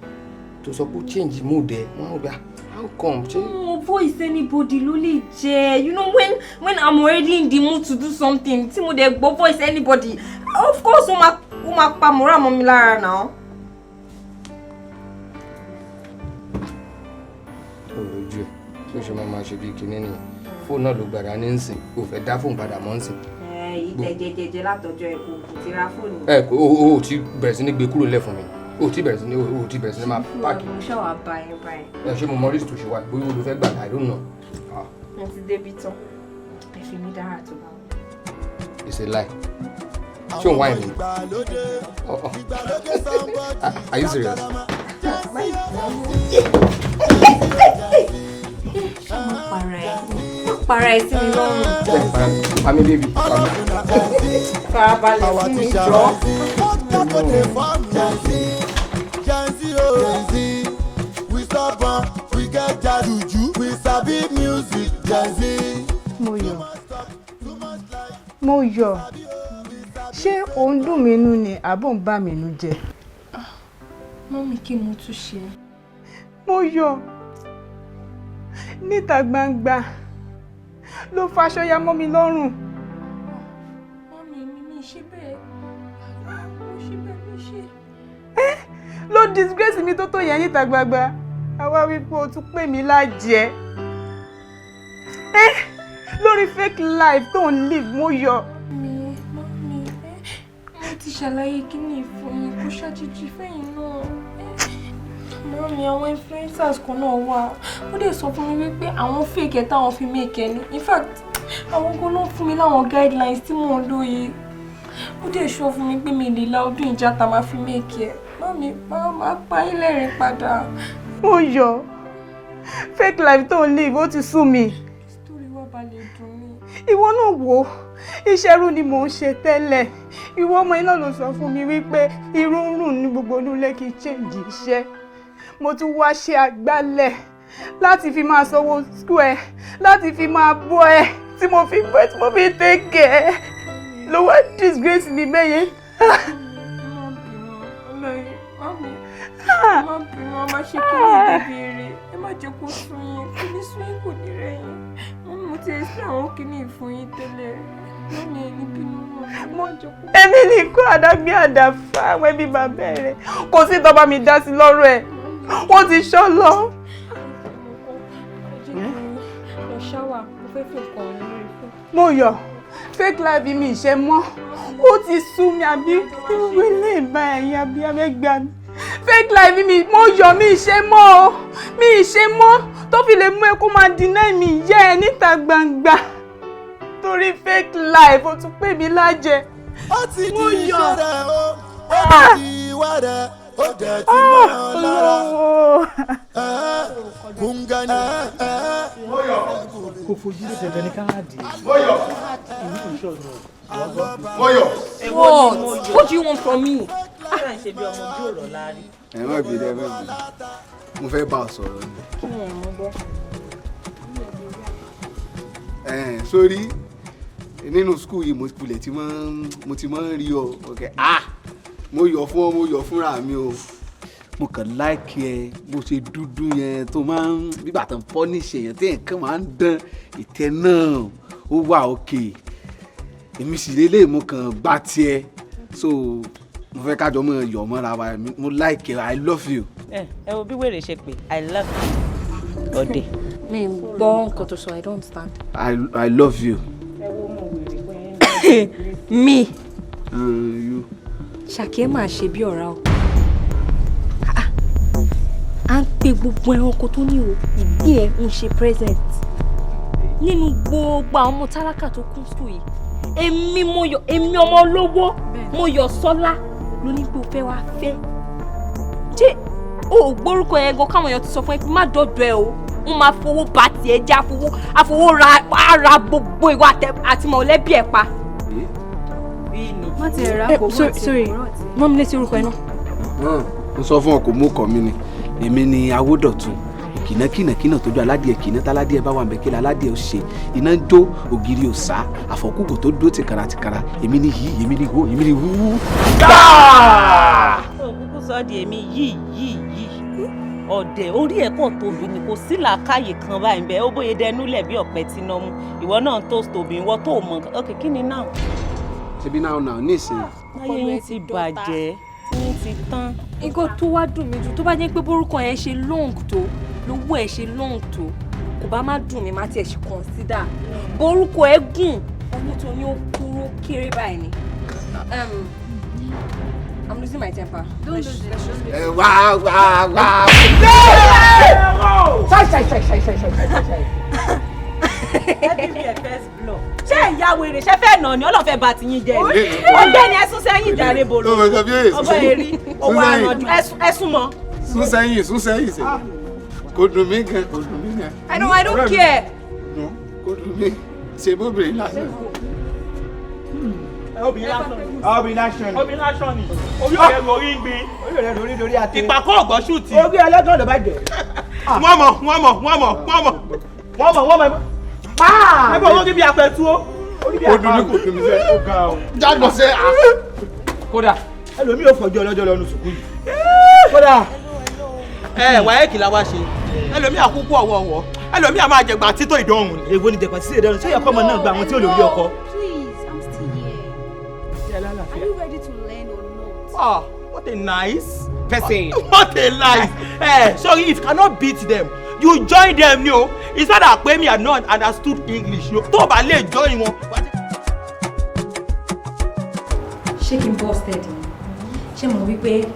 tó sọ pé ó change mood ẹ̀, wọ́n á gbà, how come ṣé. No voice anybody ló lè jẹ́. You know when I'm already in the mood to do something, tí mo dẹ̀ gbọ́ voice anybody, of course ó máa pa mọ́ra mọ́ mi lára náà. Ó rojú ẹ̀ bí ó ṣe máa ṣe bí kinní nìyẹn. Fóònù náà ló gbàdá ní nsìn, kò fẹ́ dá fóònù padà mọ́ nsìn. Ẹ yìí tẹ jẹjẹjẹ látọjọ́ ẹ, kò ti ra fóònù. Ẹ kò o ò ti bẹ̀rẹ̀ sí ní gbé kúrò nílẹ̀ fún mi, o ò ti bẹ̀rẹ̀ sí ní o ò ti bẹ̀rẹ̀ sí ní máa pack. Mo ṣàwà báyìí báyìí. Ẹ ṣé mo mọ risk tó ṣe wá, bóyá o ló fẹ́ gbà, I don't know. Ah. Mo ti débi tán, ẹ fi mí dára tó bá wọn. It's a lie. Ṣé òun wáyé mi? Oh. Are you serious? Ṣé mo para ẹ, má para ẹ sí mi lọ́rùn. Pa mi, baby, pa mi. Farabalẹ̀ fún mi, jọ. Gen Z, oh, Gen Z. We stubborn, we get juju, we sabi music, Gen Z. Mo yọ̀, mo yọ̀, ṣé òun dùn mí inú ni àbò ń bà mí inú jẹ́? Mummy, kí mo tún ṣe? Mo yọ̀, níta gbangba ló faṣọ ya mọ́ mi lọ́rùn. Mummy, mi ṣe bẹ́ẹ̀, mo ṣe bẹ́ẹ̀, mi ṣe. Ló disgrace mi tó tó yẹn níta gbangba, àwa wípé o tún pè mí lájẹ́ lórí fake life tó ń live, mo yọ̀. Mi, mummy, mo ti ṣàlàyé kíní fún yín, kó ṣàjèjì fẹ́yìn náà. Mummy, àwọn influencers kan náà wà, ó dẹ̀ sọ fún mi wípé àwọn fake ẹ̀ táwọn fi make ẹ̀ ní. In fact, àwọn kan ló ń fún mi láwọn guidelines tí mò ń lò yìí. Ó dẹ̀ sọ fún mi pé mi lè la ọdún ìjà tá a máa fi make ẹ̀. Mummy, máa pa yín lẹ́rìn padà. Mo yọ̀, fake life tó ń live, ó ti sú mi. Torí wá ba lè dùn mí. Ìwọ náà wò ó, iṣẹ́ irú ni mò ń ṣe tẹ́lẹ̀. Ìwọ ọmọ iná ló sọ fún mi wípé irú ń rùn ní gbogbo inú ilé, kí n change iṣẹ́. Mo tún wá ṣe àgbálẹ̀ láti fi máa sanwó school ẹ, láti fi máa bọ́ ẹ, tí mo fi bọ́ ẹ, tí mo fi take care ẹ, ló wá disgrace mi bẹ́yẹn. Mummy, má bínú, a máa ṣe kí ní ìdíbi eré. Ẹ má jẹ́ kó sú yín, kò ní sú yín, kò ní rẹ̀ yín. Mummy, mo ti ṣe àwọn kíní fún yín tẹ́lẹ̀. Mummy, ẹ ní bínú mọ́, má jẹ́ kó. Èmi nìkan àdágbé àdàfà àwọn ẹbí bàbá rẹ̀, kò sí tọ́ba mi dá sí lọ́rọ̀ ẹ̀, wọ́n ti ṣọ́ lọ. Lọ ṣáwà, mo fẹ́ fi nǹkan ọ̀hún lórí fún. Mo yọ̀, fake life mi ìṣe mọ́, ó ti sú mi. Àbí ìwé lè bá ẹ̀yin àbí abẹ́gbà mi? Fake life mi, mo yọ̀, mi ìṣe mọ́ o, mi ìṣe mọ́, tó fi lè mú ẹ kó máa deny mi yẹ́ ẹ níta gbangba torí fake life, ó tún pè mí lájẹ. Ó ti di iṣẹ́ rẹ̀ o, ó ti di ìwà rẹ̀, ó dẹ̀ ti mọ́ ọ lára. Kúngani. Kò fojú sí dandan ní káàdì. Mọ́yọ̀. Mọ́yọ̀. What? What do you want from me? Ṣé ṣe bí ọmọ ojú ọ̀rọ̀ láàrin? Ẹ má bínú, ẹ má bínú, mo fẹ́ bá ọ sọ̀rọ̀ ni. Kí ni ẹ̀ mú gbọ́? Ẹ̀ẹ́n, sórí nínú school yìí, mo kulẹ̀ tí mo ti máa ń rí ọ. Ok, ah, mo yọ̀ fún ọ, mo yọ̀ fúnra mi o. Mo kàn like ẹ bó ṣe dúdú yẹn, tó máa ń bígbà tó ń punish èèyàn tí nǹkan máa ń dán ìtẹ́ náà, ó wà òkè. Èmi sì lélẹ̀, mo kàn gbá tiẹ̀, so Mo fẹ́ kájọ mọ́ yọ̀ mọ́ra wa. Mo like you, I love you. Ẹ ẹ wo bí wèrè ṣe pé "I love you", ọ̀dẹ̀. Mi ń gbọ́ nǹkan tó sọ, I don't understand. I love you. Me? You. Ṣàkí, ẹ máa ṣe bí ọ̀rá o. Ah, à ń pe gbogbo ẹranko tó ní o ìgbín ẹ ń ṣe present nínú gbogbo àwọn ọmọ tálákà tó kún school yìí. Èmi mo yọ, èmi ọmọ olówó mo yọ sọ́lá ló ní pé o fẹ́ wá fẹ́. Ṣé o ò gbórúkọ yẹn gan káwọn èèyàn ti sọ fún ẹ pé má dọ̀dọ̀ ẹ o, wọ́n máa fowó ba tiẹ̀ jẹ́, àfowó ra ara gbogbo ìwà àti mọ̀lẹ́bí ẹ̀ pa. Má ti rà Eh, kó má sorry, ti sorry, mọ́ mi létí orúkọ ẹ náà. N sọ fún ọ, kò mú kọ mi ni. Èmi ni Awódọ̀tun, kìnàkìnàkìnà tójú aládìẹ kìnà táládìẹ bá wà ń bẹ kí aládìẹ ó ṣe iná ń jó ògiri ò sá àfọkùkù tó dúró tìkara tìkara. Èmi ni yìí, èmi ni wó, èmi ni wúwú. Ó kúkú sọ di èmi yìí yìí yìí, ọ̀dẹ̀. Orí ẹ̀ kàn tóbi ni, kò sí làákàyè kan báyìí bẹ́ẹ̀. Ó bóyá dẹnúlẹ̀ bí ọ̀pẹ tí náà mú ìwọ náà tó tóbi, ìwọ tó mọ̀. Ok, kí ni náà? Ṣebí náà náà ní ìsìn. Ayé yín ti bàjẹ́, tí yín ti tán. Nǹkan tó wá dùn mí jù, tó bá jẹ́ pé bórúkọ yẹn ṣe long tó lówó ẹ̀ ṣe long tó, kò bá má dùn mí, má tiẹ̀ ṣe consider. Borúkọ ẹ̀ gùn, owó tó ní ó kúrò kéré báyìí ni. I'm losing my temper. Don't lose it. Let's just Ẹ wá wá wá. Ṣáì ṣáì ṣáì ṣáì ṣáì ṣáì ṣáì ṣáì. Everywhere first blood. Ṣé ìyá wèrè ṣe fẹ́ nà ni? Ọlọ́fẹ́ bá ti yín jẹ ni. Ọ̀gbẹ́ni, ẹ sún sẹ́yìn jàre, bòrò. Ó mọ̀ nǹkan bí èyí. Ọgbọ́n èrí owó àrànjú, ẹ sún mọ́. Sún sẹ́yìn, sún sẹ́yìn sẹ́. Kò dùn mí gan, kò dùn mí gan. I don't care. Dùn, kò dùn mí. Ṣe bóbìnrin lásán. Obìnrin lásán ni. Obìnrin lásán ni. Obìnrin lásán ni. Orí ọ̀rẹ́ lórí ń gbin. Orí ọ̀rẹ́ lórí lórí àti. Ìpàkọ́ ọ̀gbọ́n ṣùtì. Orí ẹlẹ́gàn ló bá jẹ. Wọ́n mọ̀, wọ́n mọ̀, wọ́n mọ̀, wọ́n mọ̀. Wọ́n mọ̀, wọ́n mọ̀. Ẹgbẹ́ owó bí apẹ̀tú ó. Kò dùn mí, kò dùn mí sẹ́. Jágbọ́n sẹ́. Kódà ẹlòmíì ò fọjọ́ ọlọ́jọ́ lọ́nu sùkúù yìí. Kódà. Ẹ wáyé la wá ṣe. Ẹlòmíì àkúkú ọ̀wọ̀ọ̀wọ̀. Ẹlòmíì àmà jẹ̀gbà títò ìdánwò ni. Èwo ni jẹ̀gbà títò ìdánwò? Ṣé ìyàkọ́ ọmọ náà gba àwọn tí ò lórí ọkọ? Please, I'm still here. Are you ready to learn or not? Ah, what a nice person. What a nice. Eh, sorry, if you cannot beat them, you join them ni o. It's not that pé me I not understood English o. Tó o bá lè join wọn. Ṣé kí n bọ́ steady? Ṣé mo wí pé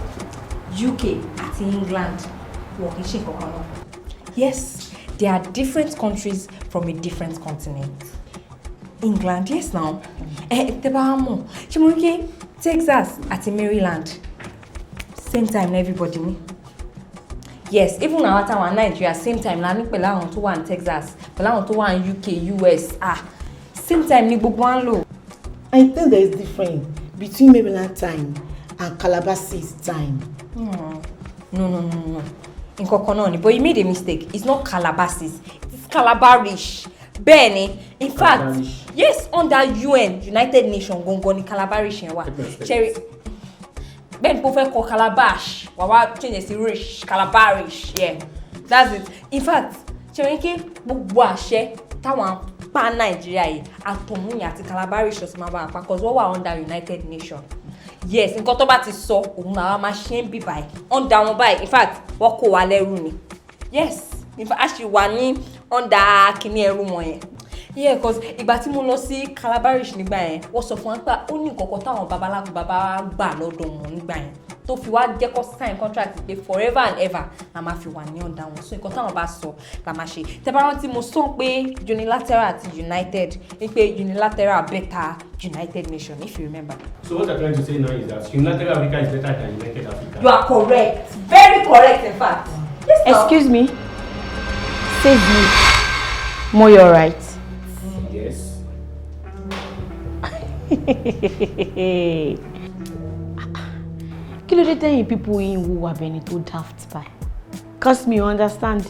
UK àti England wọ́n kì í ṣe nǹkan kan náà? Yes, they are different countries from a different continent. England, yes now. Ẹ tẹ́ bá mọ̀, ṣé mo wí pé Texas àti Maryland, same time na everybody ní? Yes, even àwọn táwọn Nàìjíríà, same time la ní pẹ̀lú àwọn tó wà ní Texas, pẹ̀lú àwọn tó wà ní UK, US. Ah, same time ní gbogbo wa ń lò. I think there is difference between Maryland time and Calabasis time. No, no, no, no. Nǹkan kan náà ni, but you made a mistake. It's not Calabasis, it's Calabarish. Bẹ́ẹ̀ ni, in fact, Calabarish. Yes, under UN, United Nations gangan ni Calabarish yẹn wà. Cherry, bẹ́ẹ̀ ni, kò fẹ́ kọ calabash, wà wá change it sí rish, Calabarish, yeah, that's it. In fact, ṣe kí gbogbo àṣẹ táwọn pa Nàìjíríà yìí, àtọ̀hún yẹn àti Calabarish ọ̀sìn máa bá a pa, cause wọ́n wà under United Nations. Yes, nǹkan tó bá ti sọ òun làwa máa ṣe ń bì báyìí under wọn báyìí. In fact, wọ́n kó wa lẹ́rú ni. Yes, in fact, a ṣì wà ní under kíní ẹrú wọn yẹn. Yeah, cause ìgbà tí mo lọ sí Calabarish nígbà yẹn, wọ́n sọ fún wa pé ó ní nǹkan kan táwọn babaláwo bàbá wa gbà lọ́dọ̀ wọn nígbà yẹn tó fi wá jẹ́ kó sign contract pé forever and ever la máa fi wà ní under wọn. So nǹkan táwọn bá sọ la máa ṣe. Tẹ́ bá rántí, mo sọ pé unilateral àti united, ní pé unilateral better United Nations, if you remember. So what you're trying to say now is that United Africa is better than United Africa. You are correct, very correct in fact. Yes, now. Excuse me. Save me. Moyo, right? Yes. Kí ló dé tẹ́yìn people yìí ń wúwa bẹni tó daft by? Cause me understand.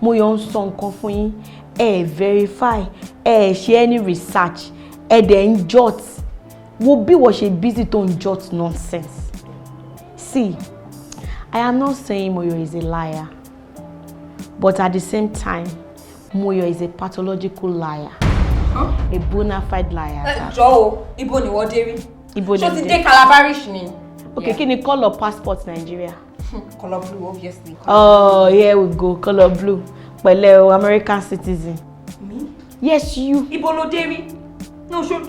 Moyo ń sọ nǹkan fún yín. Ẹ verify, ẹ ṣe any research, ẹ dẹ̀ ń jot. Wo bí wọ́n ṣe busy tó ń jot nonsense. See, I am not saying Moyo is a liar, but at the same time, Moyo is a pathological liar. Huh? A bona fide liar. Ẹ jọ̀ọ́ o, ibo ni wọ́n dé rí? Ibo ni Ṣó ti mo dé Calabarish ni? Okay, kí ni colour passport Nigeria? Colour blue, obviously. Oh, here we go, colour blue. Pẹ̀lẹ́ o, American citizen. Me? Yes, you. Ibo lo dé rí? No, ṣo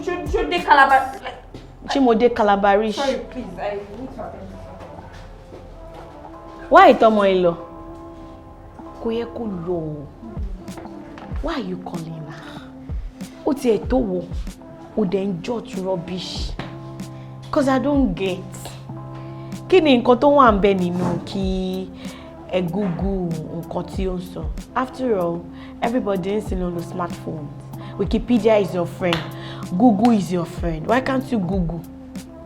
dé Calabar. Ṣé mo dé Calabarish? Sorry, please, I need to attend to something. Why ìtọ́mọ yìí lọ? Kò yẹ kó lọ o. Why are you calling her? Ó tiẹ̀ tó wo, ó dẹ̀ ń jot rubbish. 'Cause I don't get. Kí ni nǹkan tó wà ń bẹ nínú kí ẹ Google nǹkan tí ó ń sọ? After all, everybody ń sin ló smartphone. Wikipedia is your friend. Google is your friend. Why can't you Google?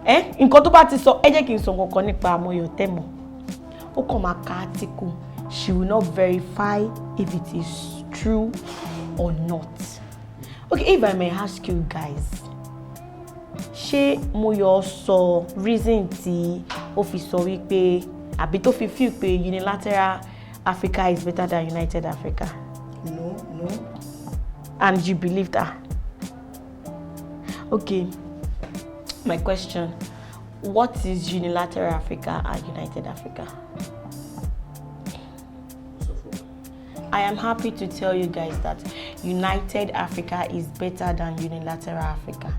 Eh? Nǹkan tó bá ti sọ, ẹ jẹ́ kí n sọ nǹkan kan nípa Amoyo Tẹ́mọ̀. Ó kàn máa ka article. She will not verify if it is true or not. Okay, if I may ask you guys, ṣé Moyo sọ reason tí ó fi sọ wípé àbí tó fi feel pé unilateral Africa is better than United Africa? No. And you believe that? Okay, my question, what is unilateral Africa and United Africa? I am happy to tell you guys that United Africa is better than unilateral Africa.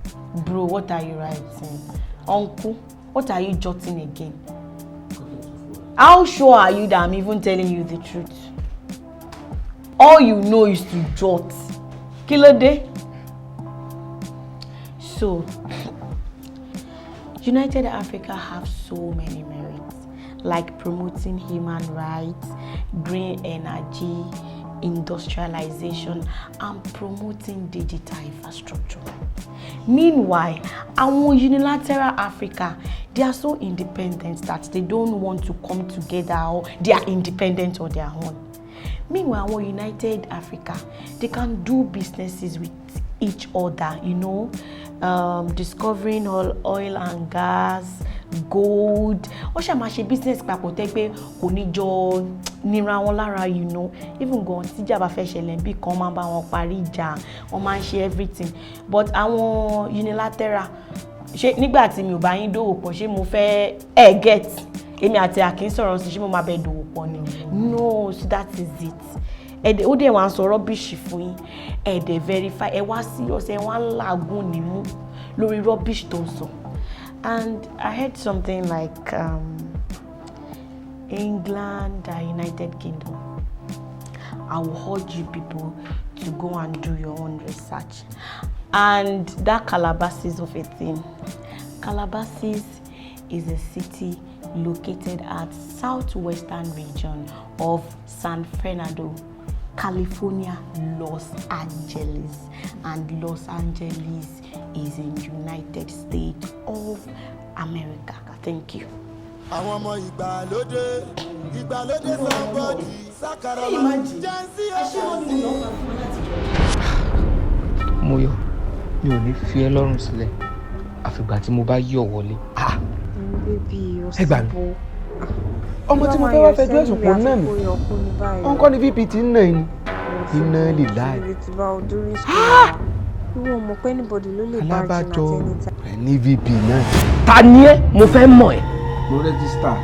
Bro, what are you writing? Uncle, what are you jotting again? How sure are you that I'm even telling you the truth? All you know is to jot. Kí ló dé? So, United Africa have so many merits, like promoting human rights, green energy, industrialization, and promoting digital infrastructure. Meanwhile, àwọn unilateral Africa, they are so independent that they don't want to come together, or they are independent on their own. Meanwhile, àwọn United Africa, they can do businesses with each other, discovering all oil and gas, gold. Wọ́n ṣáà máa ṣe business papọ̀ tẹ́ pé kò ní jọ nira wọn lára. Even gan tíjà bá fẹ́ ṣẹlẹ̀ bí kan máa bá wọn parí ìjà, wọ́n máa ń ṣe everything. But àwọn unilateral, ṣé nígbà tí mi ò bá yín dòwò pọ̀, ṣé mo fẹ́ ẹ get? Èmi àti Akin sọ̀rọ̀ sí, ṣé mo máa bẹ dòwò pọ̀ ni? No, so that is it. Ẹ̀dẹ̀ ó dẹ̀ wá ń sọ rubbish fún yín, ẹ dẹ̀ verify, ẹ wá serious, ẹ wá ń làágùn nímú lórí rubbish tó ń sọ. And I heard something like England and United Kingdom. I will urge you people to go and do your own research. And that Calabasas of a thing. Calabasas is a city located at southwestern region of San Fernando, California, Los Angeles. And Los Angeles is in United States of America. Thank you. Àwọn ọmọ ìgbàlódé, ìgbàlódé, somebody sakarama Gen Z o, Gen Z. Moyo, mi ò ní fi ẹ́ lọ́rùn sílẹ̀ àfìgbà tí mo bá yọ̀ wọlé. Baby. Ẹ gbà mí. Ọmọ tí mo fẹ́ wá fẹjọ́ ẹ̀sùn kò náà mi wọ́n kọ́ ni VP ti ń nà ní iná lè láì. Ìwọ mọ̀ pé anybody ló lè bá Alábàjọ jìnnà at any time. Ẹ ní VP náà. Ta ni ẹ? Mo fẹ́ mọ̀ ẹ́. Mo register,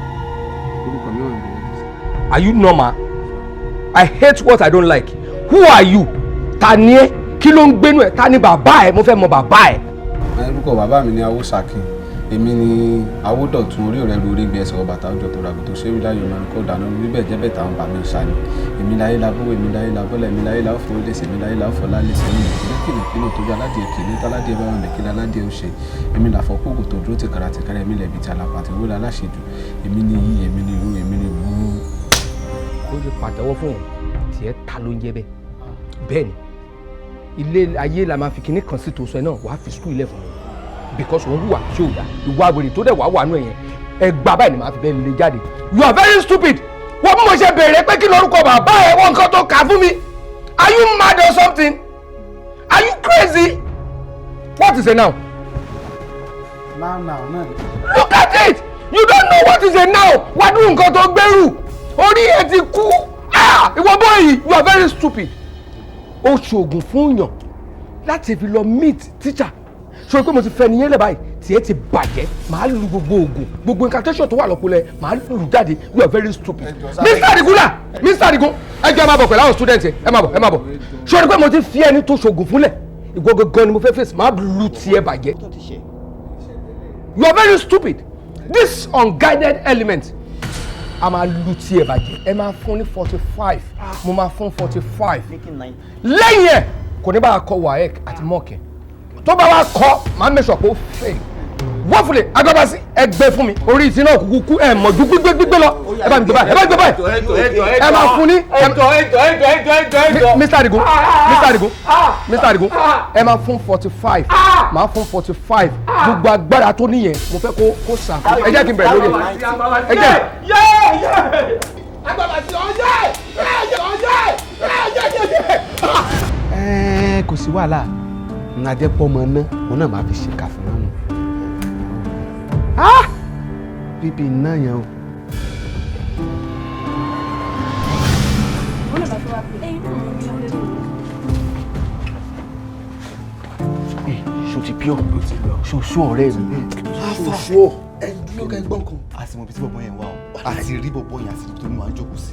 orúkọ mi wà ní register. Are you normal? I hate what I don't like. Who are you? Ta ni ẹ? Kí ló ń gbénu ẹ? Ta ni bàbá ẹ? Mo fẹ́ mọ̀ bàbá ẹ. Orúkọ bàbá mi ni Awósàkín, èmi ni Awódọ̀tun orí rẹ̀ lu orí gbé ẹsẹ̀ ọbàtà ọjọ́ tó ràgùn tó ṣerú láyò mẹ́rin kó dáná bíbẹ̀ jẹ́ bẹ́ẹ̀ táwọn bàmí ìṣá ni. Èmi láyé la bówó, èmi láyé la bọ́lá, èmi láyé la ó fowó lẹ́sẹ̀, èmi láyé la ó fọlá lẹ́sẹ̀, èmi ìpínlẹ̀ kìnìkìnì tó bí aládìẹ kìnìún táládìẹ bá wà mí kíni aládìẹ ó ṣe, èmi làfọ̀ kókò tó dúró tìkàrà tìkàrà, èmi lẹ̀bi tí alàpà tí wó láláṣejù, èmi ni yí, èmi ni irú, èmi ni wúrú. Ó ṣe pàtẹ́wọ́ fún òun tiẹ̀ ta ló ń jẹ́ bẹ́ẹ̀. Bẹ́ẹ̀ ni ilé ayé la máa fi kinní kan sí tó sọ ẹ náà, wàá fi school ilẹ̀ fún mi because òun hùwà tí ò dá, ìwà wèrè tó dẹ̀ wá wà nù ẹ̀ yẹn, ẹ gbà báyìí ni màá fi bẹ́ẹ̀ lè jáde. You are very stupid. Wọ́n bí mo ṣe béèrè pé kí lorúkọ bàbá ẹ, wọ́n nǹkan tó kà fún mi. Are you mad or something? Are you crazy? What is a noun? Now now náà ni. Look at it. You don't know what is a noun. Wá dún nǹkan tó gbèrú, orí ẹ ti kú. Ah, ìwọ bọ́ọ̀yì, you are very stupid. Ó ṣoògùn fún yàn láti fi lọ meet teacher, ṣe pé mo ti fẹ́ niyẹn lẹ̀ báyìí. Tiẹ̀ ti bàjẹ́, màá lu gbogbo oògùn, gbogbo incantation tó wà lọ́pọ̀lọ́ ẹ̀, màá lù jáde. You are very stupid. Mr. Adigun la, Mr. Adigun, ẹ jẹ́ ẹ máa bọ̀ pẹ̀lú àwọn student ẹ, ẹ máa bọ̀, ẹ máa bọ̀. Ṣé o rí pé mo ti fi ẹni tó ṣoògùn fúnlẹ̀? Ìwọ gangan ni mo fẹ́ fèsì, màá lu tiẹ̀ bàjẹ́. You are very stupid. This unguided element, a máa lu tiẹ̀ bàjẹ́. Ẹ máa fún ní 45, mo máa fún 45. Lẹ́yìn ẹ̀, kò ní bá a kọ WAEC àti mọ́ọ̀kì. Tó bá wa kọ, màá make sure pé ó fail. Wọ́fùlẹ̀ agbábásí ẹgbẹ́ fún mi. Orí ìtì náà kúkú kú ẹ̀ mọ̀jú gbígbé gbígbé lọ. Ẹ bá mi gbé báyìí, ẹ bá mi gbé báyìí. Ẹ máa fún ní. Mr. Adigun, Mr. Adigun, Mr. Adigun, ẹ máa fún 45, máa fún 45. Gbogbo agbára tó níyẹn, mo fẹ́ kó sà. Ẹ jẹ́ kí n bẹ̀rẹ̀ lórí ẹ̀. Ẹ jẹ́. Ẹ kò sí wàhálà, ń ajẹ́pọ̀ ọmọ náà, òun náà máa fi ṣèkà fún wọn. Bíbí iná yẹn o. Ṣo ti pure? Ṣo ọ̀rẹ́ mi? Ṣo ẹ dúró kẹ́ gbọ́n kan. A sì mọ ibi tí bọ̀bọ̀ yẹn wà o. A sì rí bọ̀bọ̀ yẹn, a sì rí tó ní wàá jókòó sí.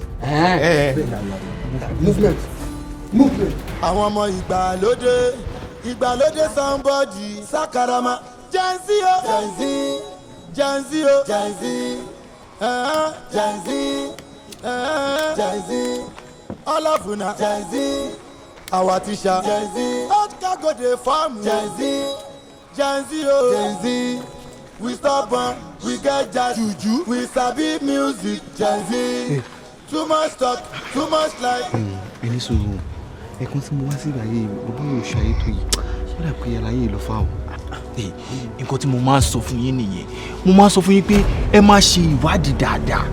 Movement, movement. Àwọn ọmọ ìgbàlódé, ìgbàlódé somebody sakarama. Gen Z o, Gen Z, Gen Z o, Gen Z, Gen Z, Gen Z, all of una Gen Z, our teacher Gen Z, old cargo dey farm Gen Z, Gen Z o, Gen Z, we stubborn, we get jazz, juju, we sabi music, Gen Z, too much talk, too much lie. Ẹni sọ̀rọ̀ ẹ̀kún tí mo wá sí ìbàyè bàbá yóò ṣe ayé tó yìí, ó dà pé àlàyé ló fà o. Nǹkan tí mo máa ń sọ fún yín nìyẹn, mo máa ń sọ fún yín pé ẹ máa ṣe ìwádìí dáadáa.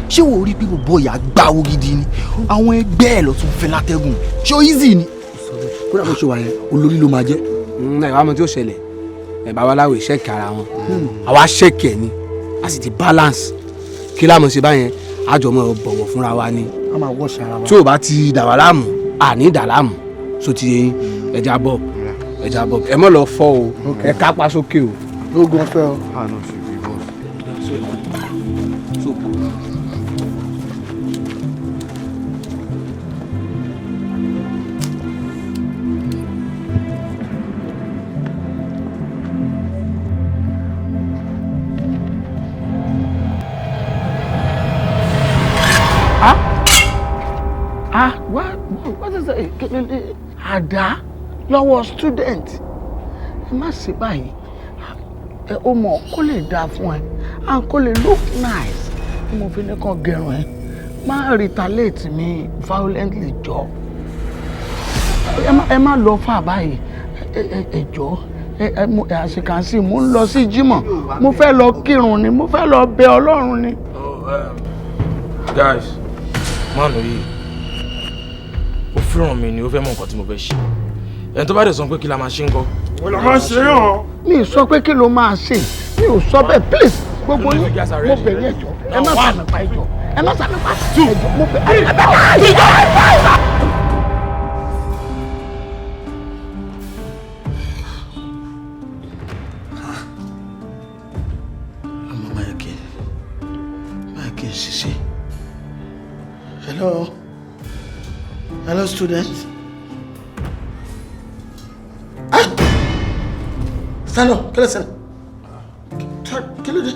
Ṣé wo rí pé bọ̀bọ̀ ìyá gbáwó gidi ni? Àwọn ẹgbẹ́ ẹ̀ ló tún fẹ́ látẹ́gùn, ṣé ó easy ni? Kódà bó ṣe wà yẹn, olórí ló máa jẹ́. Ẹ wá mọ tí ó ṣẹlẹ̀, ẹ babaláwo ìṣẹ́kì ara wọn, àwa ṣẹ́kì ẹ̀ ni, a sì ti balance. Kí lámọ̀ ṣe báyẹn, a jọ mọ̀ bọ̀wọ̀ fúnra wa ni. A máa wọ́ṣ ara wa. Tí ò bá ti dà wá láàmú, àní dà láàmú, so ti yẹn, ẹja bọ̀, ẹja bọ̀, ẹ mọ̀ lọ fọ́ o, ẹ kápá sókè o. Lóògùn ọ̀fẹ́ o. Ah, what is that? Àdá lọ́wọ́ student, ẹ má ṣe báyìí, ẹ ó mọ̀ kó lè dáa fún ẹ and kó lè look nice. Mo fi ní kàn gẹrun ẹ, má retaliate mi violently jọ, ẹ má lọ fà báyìí, ẹ jọ, ẹ as you can see, mo ń lọ sí jímọ̀, mo fẹ́ lọ kírun ni, mo fẹ́ lọ bẹ Ọlọ́run ni. Guys, mánu yìí ó fẹ́ràn mi ni, ó fẹ́ mọ nǹkan tí mo fẹ́ ṣe. Ẹni tó bá dẹ̀ sọ pé kí la máa ṣe ń kọ́. Wọ́n la máa ṣe é hàn. Mi ò sọ pé kí ló máa ṣe, mi ò sọ bẹ́ẹ̀, please gbogbo yín mo bẹ̀ yín, ẹjọ́ ẹ má sàmì pa, ẹjọ́ ẹ má sàmì pa, ẹjọ́ mo bẹ̀ ẹ bẹ̀ ẹ. Ọmọ máa kí n ṣiṣẹ́. Hello. Hello, students. Ah! Stand up. Kí ló ṣẹlẹ̀? Kí ló dé?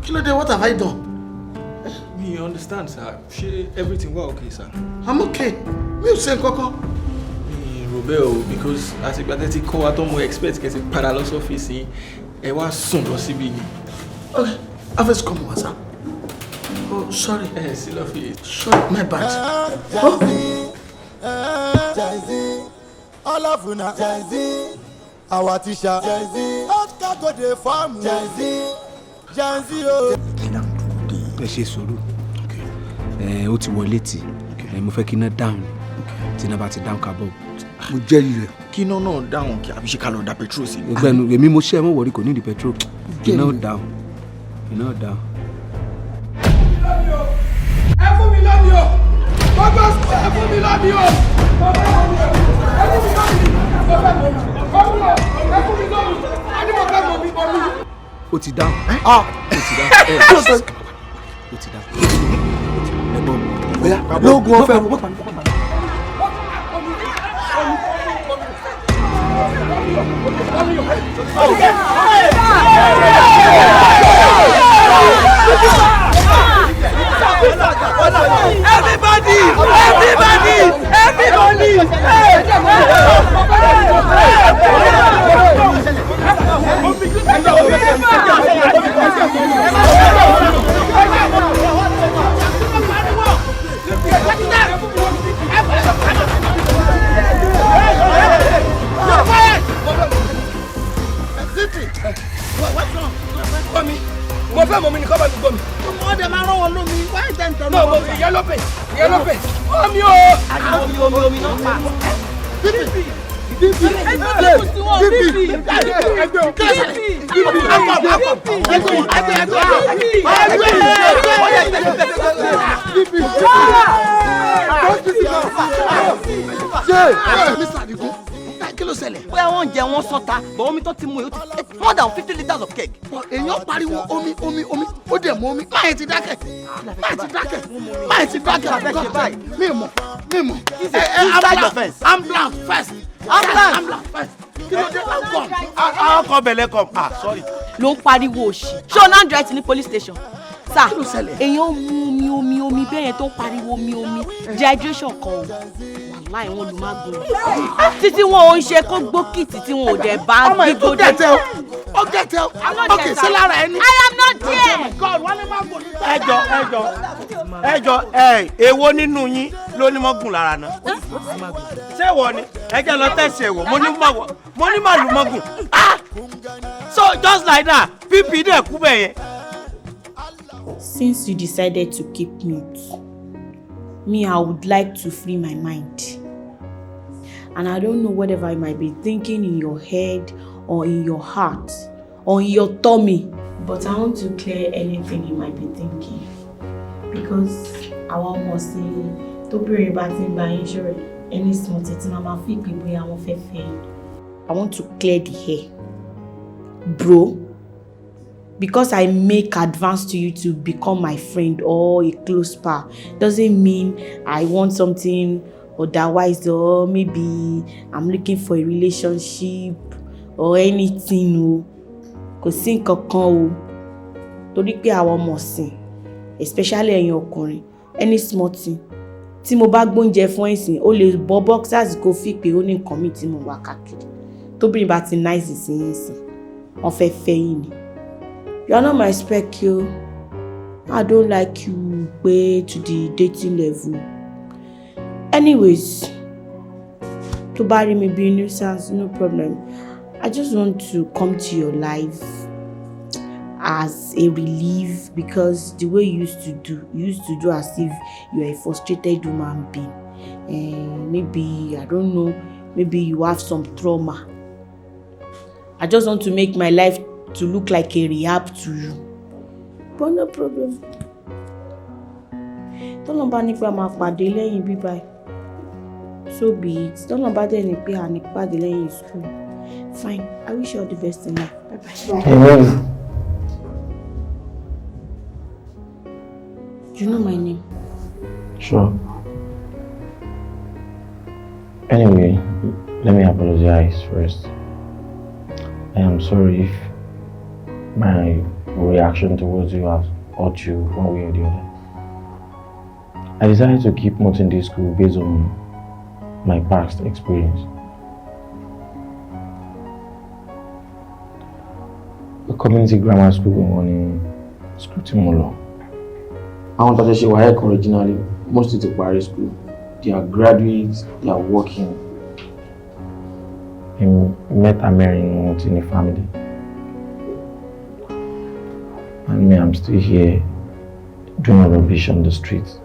Kí ló dé? What have I done? Me understand, sir. Ṣé everything wà okay, sir? I'm okay. Mi ò ṣe nǹkan kan. Mi rò bẹ́ẹ̀ o, because àtìgbà tẹ́ ti kọ́ wa tó mo expect kẹ́ ti padà lọ sọ́fíìsì yín, ẹ wá sùn lọ síbí ni. Okay, office come over, sir. Oh, sorry. Ẹ sí lọ́fíìsì. Sorry, my bad. Oh. Gen Z, all of una Gen Z, our teacher Gen Z, old cargo dey farm Gen Z, Gen Z o. Ẹ ṣe sùúrù, ẹ ó ti wọlé tì, ẹ mo fẹ́ kí iná dáhùn, tí iná bá ti dáhùn ká bọ̀. Mo jẹ́rìí rẹ̀. Kí iná náà dáhùn kí àbí ṣe ká lọ da petrol sí. Gbẹnu èmi mo ṣe é mọ̀ wọ̀rí, kò ní ìdí petrol, iná ò dáhùn, iná ò dáhùn. Ẹ fún mi lómi o, gbogbo ẹ fún mi lómi o, ẹ fún mi lómi, mo fẹ́ mọ̀ mi, ẹ fún mi lómi, a ní mo fẹ́ mọ̀ mi, omi. Ó ti dáhùn. Ó ti dáhùn. Ó ti dáhùn. Ẹ̀gbọ́n mi. Lóògùn ọ̀fẹ́ o. Everybody! Everybody! Everybody! Gbọ́ mi, mo fẹ́ mọ̀ mi nìkan bá mi gbọ́ mi. Ó dẹ̀ máa rán wọn lómi, wáyé tẹ̀ ń tẹ̀ náà. Mo fi ìyá ló pè, ìyá ló pè, omi o. Omi omi omi náà pa. Bíbí bíbí bíbí bíbí bíbí. Kí ló ṣẹlẹ̀? Bóyá wọ́n ń jẹ wọ́n sọ́ta, but omi tó ti mú yìí ó ti more than 50 litres of keg. Èèyàn pariwo omi omi omi, ó dẹ̀ mú omi, máa ti dákẹ́, máa ti dákẹ́, máa ti dákẹ́. Mi mọ̀, mi mọ̀. Ambulance first. Ambulance first. Kí ló dé? How come? How come bẹ̀lẹ̀ come? Ah, sorry. Ló ń pariwo òṣì. Ṣé o náà ń dírẹ́tì ní police station? Sir, èèyàn mu omi omi omi bẹ́ẹ̀ yẹn tó ń pariwo omi omi, dehydration kan o. Wàláì wọn ló má gùn. Títí wọn ò ń ṣe kó gbókìtì tí wọn ò dẹ̀ bá gbígbódé. Ó gẹ̀tẹ̀ o, ok, ṣé lára ẹni. I am not there. Ẹjọ ẹjọ ẹjọ ẹ èwo nínú yín ló ní mọ́gùn lára náà? Ṣé ìwọ ni? Ẹ jẹ́ lọ tẹ̀sí ẹ̀wọ̀, mo ní màlúù mọ́gùn. So just like that, pp dẹ̀ kú bẹ̀ yẹn. Since you decided to keep mute, me, I would like to free my mind. And I don't know whatever you might be thinking in your head or in your heart or in your tummy. But I want to clear anything you might be thinking. Because àwọn ọmọ sí tóbìnrin bá ti ń bá yín ṣọ̀rẹ́ any small thing tí màmá fi pé bóyá wọ́n fẹ́ fẹ́ yín. I want to clear the hair. Bro, because I make advance to you to become my friend or a close pal doesn't mean I want something otherwise, or maybe I'm looking for a relationship or anything o. Kò sí nǹkan kan o. Torí pé àwọn ọmọ ọ̀sìn, especially ẹ̀yin ọkùnrin, any small thing tí mo bá gbóúnjẹ fún ẹ̀sìn, ó lè bọ́ boxers kó fi pé ó ní nǹkan míì tí mo wà káàkiri. Tóbìnrin bá ti nice sí yín sìn, wọ́n fẹ́ fẹ́ yín ni. You are not my spec yo. I don't like you pé to the dating level. Anyways, tó bá rí mi bí nuisance, no problem. I just want to come to your life as a relief, because the way you used to do as if you are a frustrated human being. Maybe, I don't know, maybe you have some trauma. I just want to make my life to look like a rehab to you. But no problem. Tọ́lọ́n bá ní pé a máa pàdé lẹ́yìn bíbá ẹ̀. So be it. Tọ́lọ́n bá dẹ̀ ní pé a ní pàdé lẹ́yìn school. Fine. I wish you all the best in life. Bye bye. Amen. You know my name? Sure. Anyway, let me apologize first. I am sorry if my reaction towards you has hurt you one way or the other. I decided to keep mute in this school based on my past experience. The community grammar school on school tí mo lọ. Àwọn tó ṣe WAEC originally, mostly ti parí school. They are graduates, they are working. Mẹ́ta mẹ́rin wọn ti ní family. And me, I'm still here doing rubbish on the street.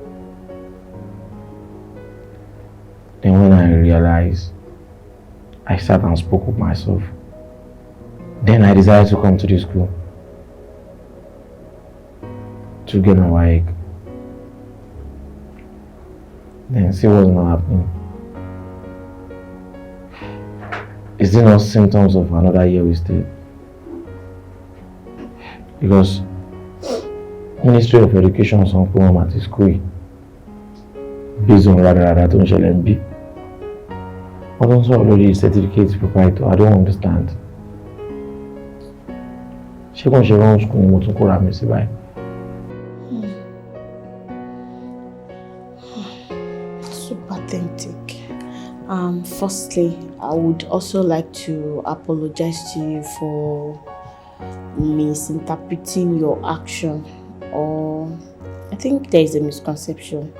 Then when I realized, I sat and spoke with myself. Then I decided to come to this school to get my WAEC. Then see what's not happening. Is it not symptoms of another year wasted? Because Ministry of Education sọ pé wọ́n máa ti school yìí based on rádaràda tó ń ṣẹlẹ̀ ń bí. Wọ́n tún sọ̀rọ̀ lórí certificate proprietor. I don't understand. Ṣé kò ń ṣe wrong school ni mo tún kóra mi sí báyìí? So pathetic. Firstly, I would also like to apologize to you for misinterpreting your action, or I think there is a misconception.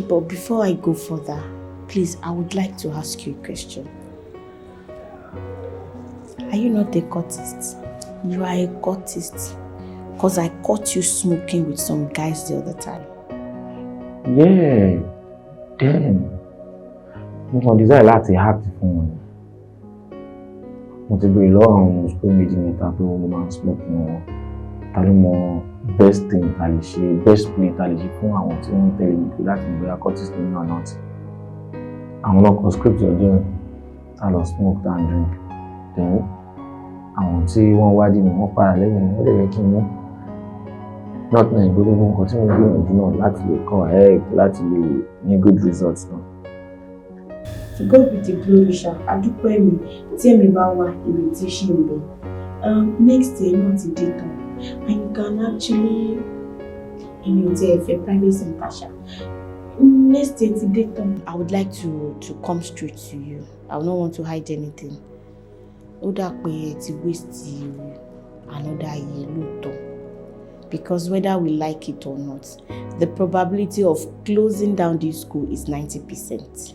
But before I go further, please, I would like to ask you a question. Are you not a cultist? You are a cultist. Because I caught you smoking with some guys the other time. Yeah, then mo kàn desire láti act fún wọn ni. Mo ti béèrè lọ́wọ́ àwọn school méjì mẹ́ta pé wọ́n máa ń smoke ní wọn. Ta ló mọ best thing ta lè ṣe, best play ta lè ṣe fún àwọn tí wọ́n ń tẹ̀lé mi kiri láti mọ̀ bóyá cultist ni mí or not. Àwọn náà kọ script ọjọ́ yẹn, ta lọ smoke and drink. Then àwọn tí wọ́n wádìí mi, wọ́n para lẹ́yìn mi, wọ́n lè yẹ kí n mú. Not knowing pé gbogbo nǹkan tí mo gbìyànjú náà láti lè kọ́ WAEC, láti lè ní good results náà. To God be the glory ṣá, adúpẹ́ mi tí èmi bá wà, ìrètí ṣì ń bẹ. Next year náà ti dé tán and you can actually, èmi ò tiẹ̀ fẹ́ private center ṣá. Next year ti dé tán. I would like to come straight to you. I would not want to hide anything. Ó dà pé ẹ ti waste another year lóòótọ́. Because whether we like it or not, the probability of closing down this school is 90%.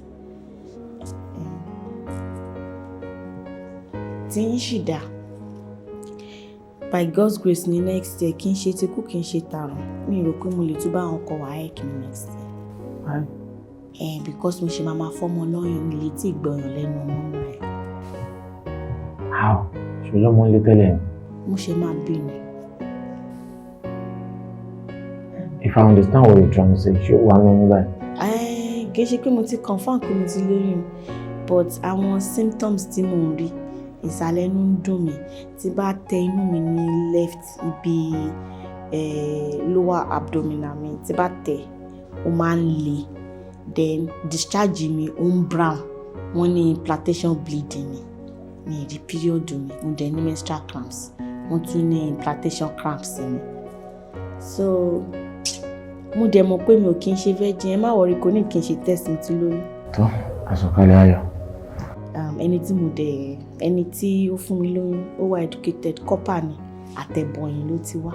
Tí ń ṣì dá, by God's grace, ní next year, kí n ṣe ti kú, kí n ṣe tààrùn, mi rò pé mo lè tún bá àwọn kọ WAEC ní next year. Why? Because mo ṣe máa máa fọ́mọ lọ́yàn, mi lè tí ì gbọ̀yàn lẹ́nu ọmọ náà. How? Ṣé lọ́mọ ń lé tẹ́lẹ̀ ni? Mo ṣe máa bí ni. If I understand what you're trying to say, ṣé wàá lóyún báyìí? Kì í ṣe pé mo ti confirm pé mo ti lóyún, but àwọn symptoms tí mò ń rí, ìsàlẹ̀ inú ń dùn mí. Tí bá tẹ inú mi ní left, ibi lower abdominal mi, tí bá tẹ, ó máa ń le. Then discharge mi ó ń brown. Wọ́n ní implantation bleeding ni. Mi ì rí period mi, mo dẹ̀ ní menstrual cramps. Wọ́n tún ní implantation cramps ni. So mo dẹ̀ mọ̀ pé mi ò kí ń ṣe virgin. Ẹ má worry, kò ní kí n ṣe test, mi ti lóyún. Tó àsọ̀kalẹ̀ ayọ̀. Ẹni tí mo dẹ̀, ẹni tí ó fún mi lóyún, ó wà educated, corper ni, àtẹ̀bọ̀yìn ló ti wá.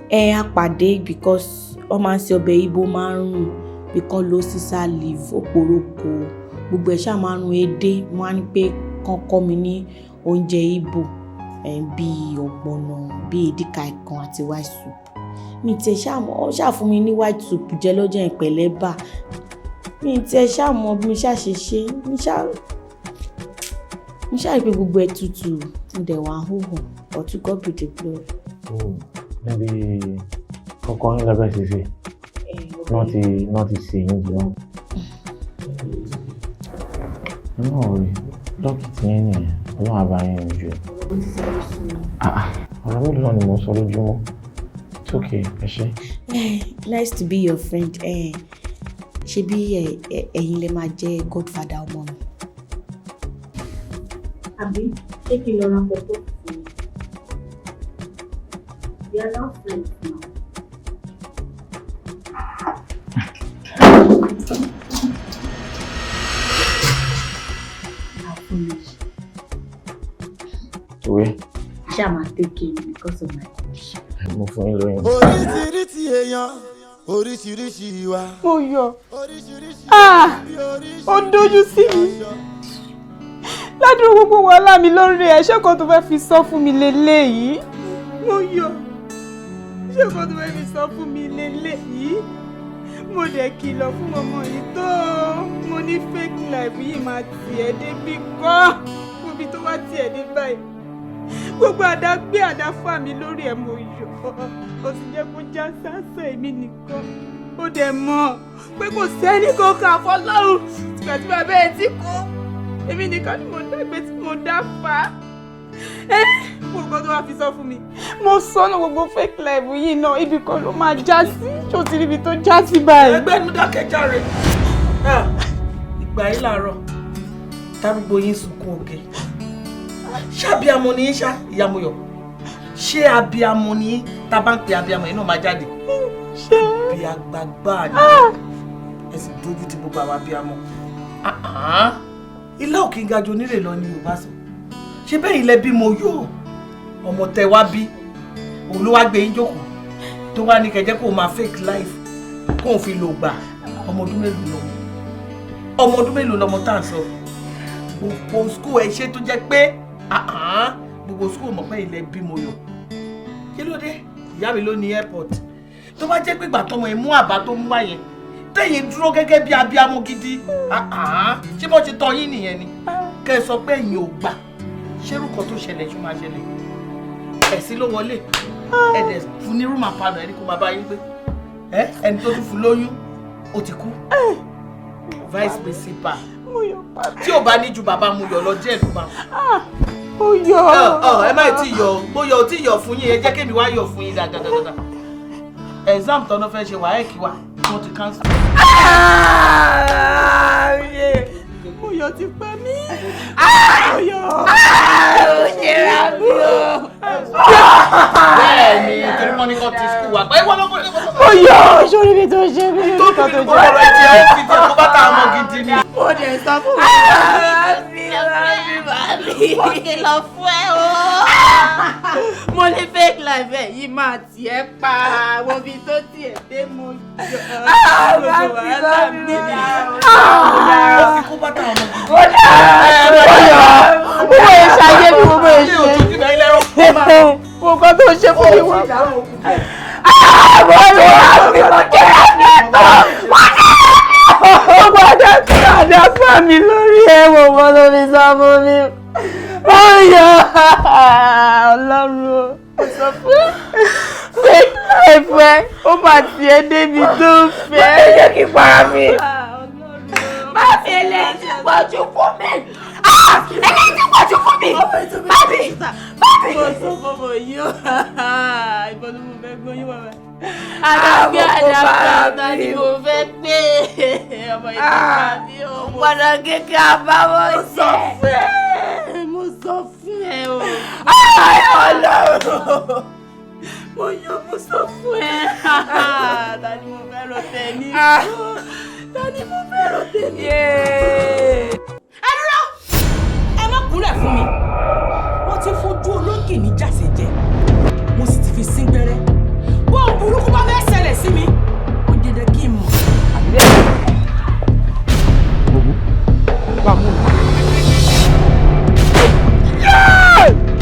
Ẹ á pàdé because wọ́n máa ń ṣe ọbẹ̀ Ìgbò, máa ń rùn because ló sísá leaf, òpòròkò, gbogbo ẹ̀ ṣáà máa ń rùn edé. Wọ́n á ní pé kán kọ́ mi ní oúnjẹ Ìgbò, bíi ọ̀gbọ̀nọ̀, bíi edika ikong àti white soup. Mi tiẹ̀ ṣáà mọ̀, ó ṣáà fún mi ní white soup jẹ lọ́jọ́ yẹn pẹ̀lú ẹ̀bà. Mi tiẹ̀ ṣáà mọ̀ bí mo ṣáà ṣe ṣe, mo ṣáà rí pé gbogbo ẹ̀ tutù, mo dẹ̀ wà hóhò, but to God be the glory. Oh, níbi kọ́kọ́ yín lọ́bẹ̀ ṣe náà ti ṣe yín jù náà. Ẹ má worry, lucky tí yín nìyẹn, Ọlọ́run á bá yín yanjú ẹ̀. Ah, ah, ọ̀rọ̀ mélòó náà ni mo ń sọ lójúmọ́? It's okay, ẹ ṣé. Nice to be your friend. Ṣé bí ẹ̀yin lè máa jẹ́ godfather ọmọ mi? Àbí ṣé kí n lọ ra pọpọ́ fún mi? We are now friends now. How foolish. Ìwé. Ṣé a máa take care because of my condition? Mo fún yín lóyún. Oríṣiríṣi èèyàn, oríṣiríṣi ìwà. Mo yọ. Ah! Ó dojú sí mi. Ládùúgbò, gbogbo wàhálà mi lórí ẹ̀, ṣé kò tó fẹ́ fi sọ fún mi leléyìí? Mo yọ. Ṣé kò tó fẹ́ fi sọ fún mi leléyìí? Mo dẹ̀ kìlọ̀ fún ọmọ yìí tó. Mo ní fake life yìí máa tì ẹ́ débi kọ́. Ibi tó wá tì ẹ́ dé báyìí. Gbogbo àdá gbé àdá fà mí lórí ẹ̀, mo yọ. Ó sì jẹ́ kó já sásán èmi nìkan. Ó dẹ̀ mọ̀ pé kò sẹ́ni kankan àfọlọ́run. Ìgbà tí bàbá ẹ̀ ti kú, èmi nìkan ni mo dàgbé tí mo dá fà á. Mo nǹkan tó wá fi sọ fún mi. Mo sọnù gbogbo fake life yìí náà, ibì kan ló máa já sí. Ṣó ti ríbi tó já sí báyìí? Ẹgbẹ́ mi dákẹ́járe. Ìgbà yìí làárọ̀, tárúgbó yín sunkún òkè. Ṣé abiyamọ ni yín ṣá, ìyá Moyọ̀? Ṣé abiyamọ ni yín? Tá a bá ń pe abiyamọ yìí náà máa jáde. Bí agbágbá ni ẹ sì dójú ti gbogbo àwọn abiyamọ. Ilé òkè ga ju onírè lọ ni Yorùbá sọ. Ṣé bẹ́ẹ̀ ilẹ̀ bí mo yọ ọmọ tẹ wá bí òun ló wá gbé yín jókòó tó wá ní kẹjẹ kó o máa fake life kó o fi lò gbà ọmọ ọdún mélòó lọmọ ọmọ ọdún mélòó lọmọ tá à ń sọ gbogbo school ẹ ṣe tó jẹ́ pé gbogbo school mọ̀ pé ilẹ̀ bí mo yọ. Kí ló dé? Ìyá mi ló ní airport. Tó bá jẹ́ pé ìgbà tọmọ ẹ mú àbá tó mú wá yẹn tẹ̀yìn dúró gẹ́gẹ́ bí abiyamọ gidi, ṣé bó ṣe tọ́ yín nìyẹn ni kẹ́ ẹ sọ pé ẹ̀yin ò gbà. Ṣérúkọ tó ṣẹlẹ̀ ṣó máa ṣẹlẹ̀? Ẹ̀sìn ló wọlé, ẹ̀dẹ̀ fún ní rúmà palọ̀ ẹni kó máa bá yín gbé, ẹni tó tún fún lóyún ó ti kú. Vice principal tí ò bá ní ju bàbá Moyọ̀ lọ díẹ̀ ló máa kú. Ẹ má tí yọ, mo yọ tí yọ fún yín, ẹ jẹ́ kémi wá yọ fún yín dáadáa. Exam tọ́nà fẹ́ ṣe WAEC wa wọ́n ti cancel. Moyọ̀ ti pa mí. Moyọ̀. Ó ṣe ra mi o. Bẹ́ẹ̀ni, torí wọ́n ní kọ́ ti skul wa. Pé wọ́n lọ́kùnrin. Moyọ̀ sórí mi tó ṣe mí. Tó tó tó ọ̀rọ̀ ẹ̀ tí ẹ fi tẹ̀ kó bá ta ọmọ gidi ni. Mo dẹ̀ sọ fún mi. Màmí, mo kìlọ̀ fún ẹ o. Mo ní fake life ẹ̀ yìí máa tiẹ̀ pa àwọn ibi tó tiẹ̀ dé mo yọ. Màmí, ó fi kó bá ta ọmọ gidi. Moyọ̀, mo bọ̀ ṣayé mi, mo bọ̀ ṣe. Mo kọ́ tó ṣe fún mi wá. Mo ní àmì mo jẹ́ àmì ẹ̀tọ́. Mo padà padà fà mí lórí ẹ̀wọ̀n mọ́ lórí sọ fún mi. Moyọ̀, Ọlọ́run o, sọ fún fake life ẹ, ó máa tiẹ̀ débi tó fẹ́. Mo jẹ́ kí n para mi. Má fi eléyìí ti pọ̀jù fún mi. Eléyìí ti pọ̀jù fún mi. Mami, mami. Mo sọ fún ọmọ yìí o, ìbọn ló mú fẹ́ gbóyún wà báyìí. Àdàgbé àdàgbà ni mo fẹ́ gbé. Ọmọ yìí ti pa mí o. Gbọ́dọ̀ kékeré àbáwọ̀ jẹ́. Mo sọ fún ẹ o. Ọlọ́run. Mo yọ mo sọ fún ẹ. Ta ni mo fẹ́ rò tẹ̀ ní? Ta ni mo fẹ́ rò tẹ̀ ní? Ẹ dúró! Ẹ má kúnlẹ̀ fún mi. Wọ́n ti fojú ológìní jáse jẹ. Mo sì ti fi sín gbẹ́rẹ́. Bóun burúkú bá fẹ́ ṣẹlẹ̀ sí mi, ó jẹ́ kí n mọ̀. Àbí bẹ́ẹ̀ ni. Gbogbo bá mú mi.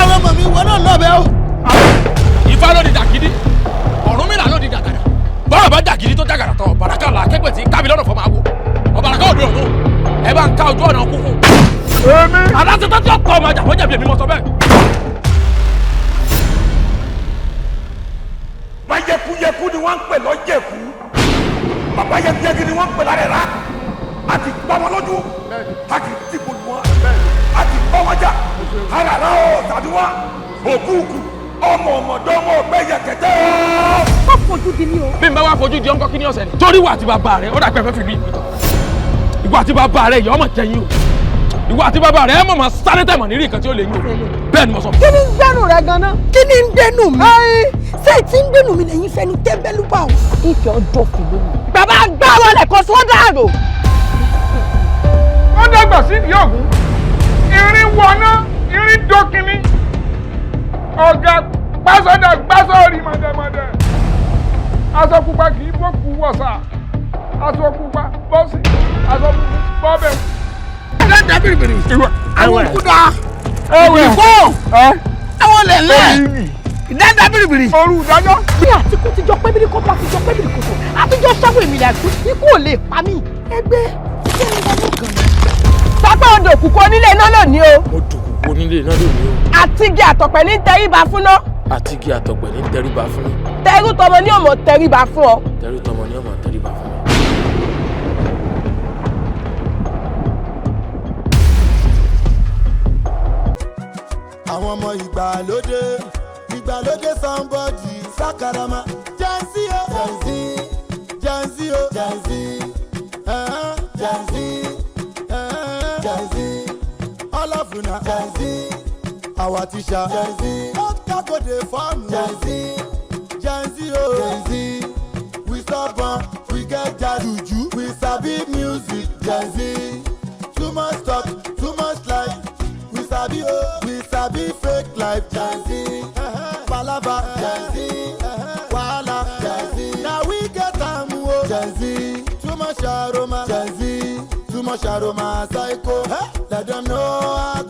Àwọn ọmọ mi wọ náà lọ́bẹ̀ o. Ifá ló di dàgídí, Ọ̀rúnmìlà ló di dàgàdà. Bọ́rọ̀ bá dàgídí tó dàgàdà tán, ọ̀bàràkà là akẹ́gbẹ̀ tí kábi lọ́nà fọmọ àwò. Ọ̀bàràkà òde ọ̀run, ẹ bá ń ká ojú ọ̀nà kú fún. Èmi. Aláṣẹ tó ti ọ̀pọ̀ ọmọ àjà wọ́n jẹ̀bi èmi mọ̀ sọ bẹ́ẹ̀. Báyẹ̀kúyẹ̀kú ni wọ́n ń pè lọ́jẹ̀kú. Bàbá yẹ̀kúyẹ̀kú ni wọ́n ń pè lárẹ̀rá. A ti gbá wọn lójú, a kì í dìbò lù wọn, a ti bá wọn jà, arara o tàbí wọn, òkúùkù, ọmọ ọmọdé ọmọ ọgbẹ́ yẹ̀kẹ̀tẹ̀ o. Má fojú di mí o. Bí n bá wá fojú di ọ̀nkọ́ kí ni ọ̀sẹ̀ ni? Torí ìwà àti bàbá rẹ̀ ó dàgbẹ́ fẹ́ fi ìlú ìpìtàn. Ìwà àti bàbá rẹ̀ ìyá ọmọ jẹyin o. Ìwà àti bàbá rẹ̀ ẹ mọ̀ máa sáré tẹ̀mọ̀ nírí nǹkan tí ó lè yín o. Bẹ́ẹ̀ ni mo sọ. Kí ni ń gbẹ́nu rẹ gan-an? Kí ni ń gbẹ́nu mi? Ṣé tí ń gbẹ́nu mi lẹ́yìn fẹnu tẹ́ńbẹ́lú bá o? Ìfẹ́ ọjọ́ kò lónìí. Bàbá gbá wọlé kan sọ́dà rò. Wọ́n dàgbà sí ìdí ògún, irin wọná, irin dókinní, ọ̀gá gbásọ́dà gbásọ́ọ̀rì mọ̀dẹ̀mọ̀dẹ̀. Aṣọ pupa kì í bókù wọ̀sà, aṣọ pupa bọ́sì, aṣọ pupa bọ́bẹ̀. Ẹ̀dá bìrìbìrì, àwọn kúdà, ìfọ̀, àwọn lẹ̀lẹ̀, ìdáńdá bìrìbìrì. Òru ìdájọ́. Bí àtikú ti jọ pé bí kò bá ti jọ pé bí kò tó, àtijọ́ sọ́wọ́ èmi làkú, ikú ò lè pa mí. Ẹgbẹ́ ṣé ń wọnú gan-an? Pápá odò òkùnkùn onílé iná lónìí o. Mo dòkùnkùn onílé iná lónìí o. Àtigi àtọ̀pẹ̀ ní tẹríba fún ná. Àtigi àtọ̀pẹ̀ ní tẹríba fún ná. Tẹrú tọmọ ní ọmọ tẹríba fún ọ. Tẹrú tọmọ ní ọmọ tẹríba fún ọ. Àwọn Ọmọ ìgbàlódé, ìgbàlódé somebody sakarama. Gen Z o, Gen Z, Gen Z o, Gen Z, Gen Z, Gen Z. All of una Gen Z, our teacher Gen Z. Oka go dey form Gen Z, Gen Z o, Gen Z. We stubborn, we get juju, we sabi music Gen Z. Too much talk, too much life. We sabi o, we sabi fake life Gen Z. Palava Gen Z, wahala Gen Z. Na we get am o Gen Z. Too much aroma Gen Z, too much aroma psycho. Let them know how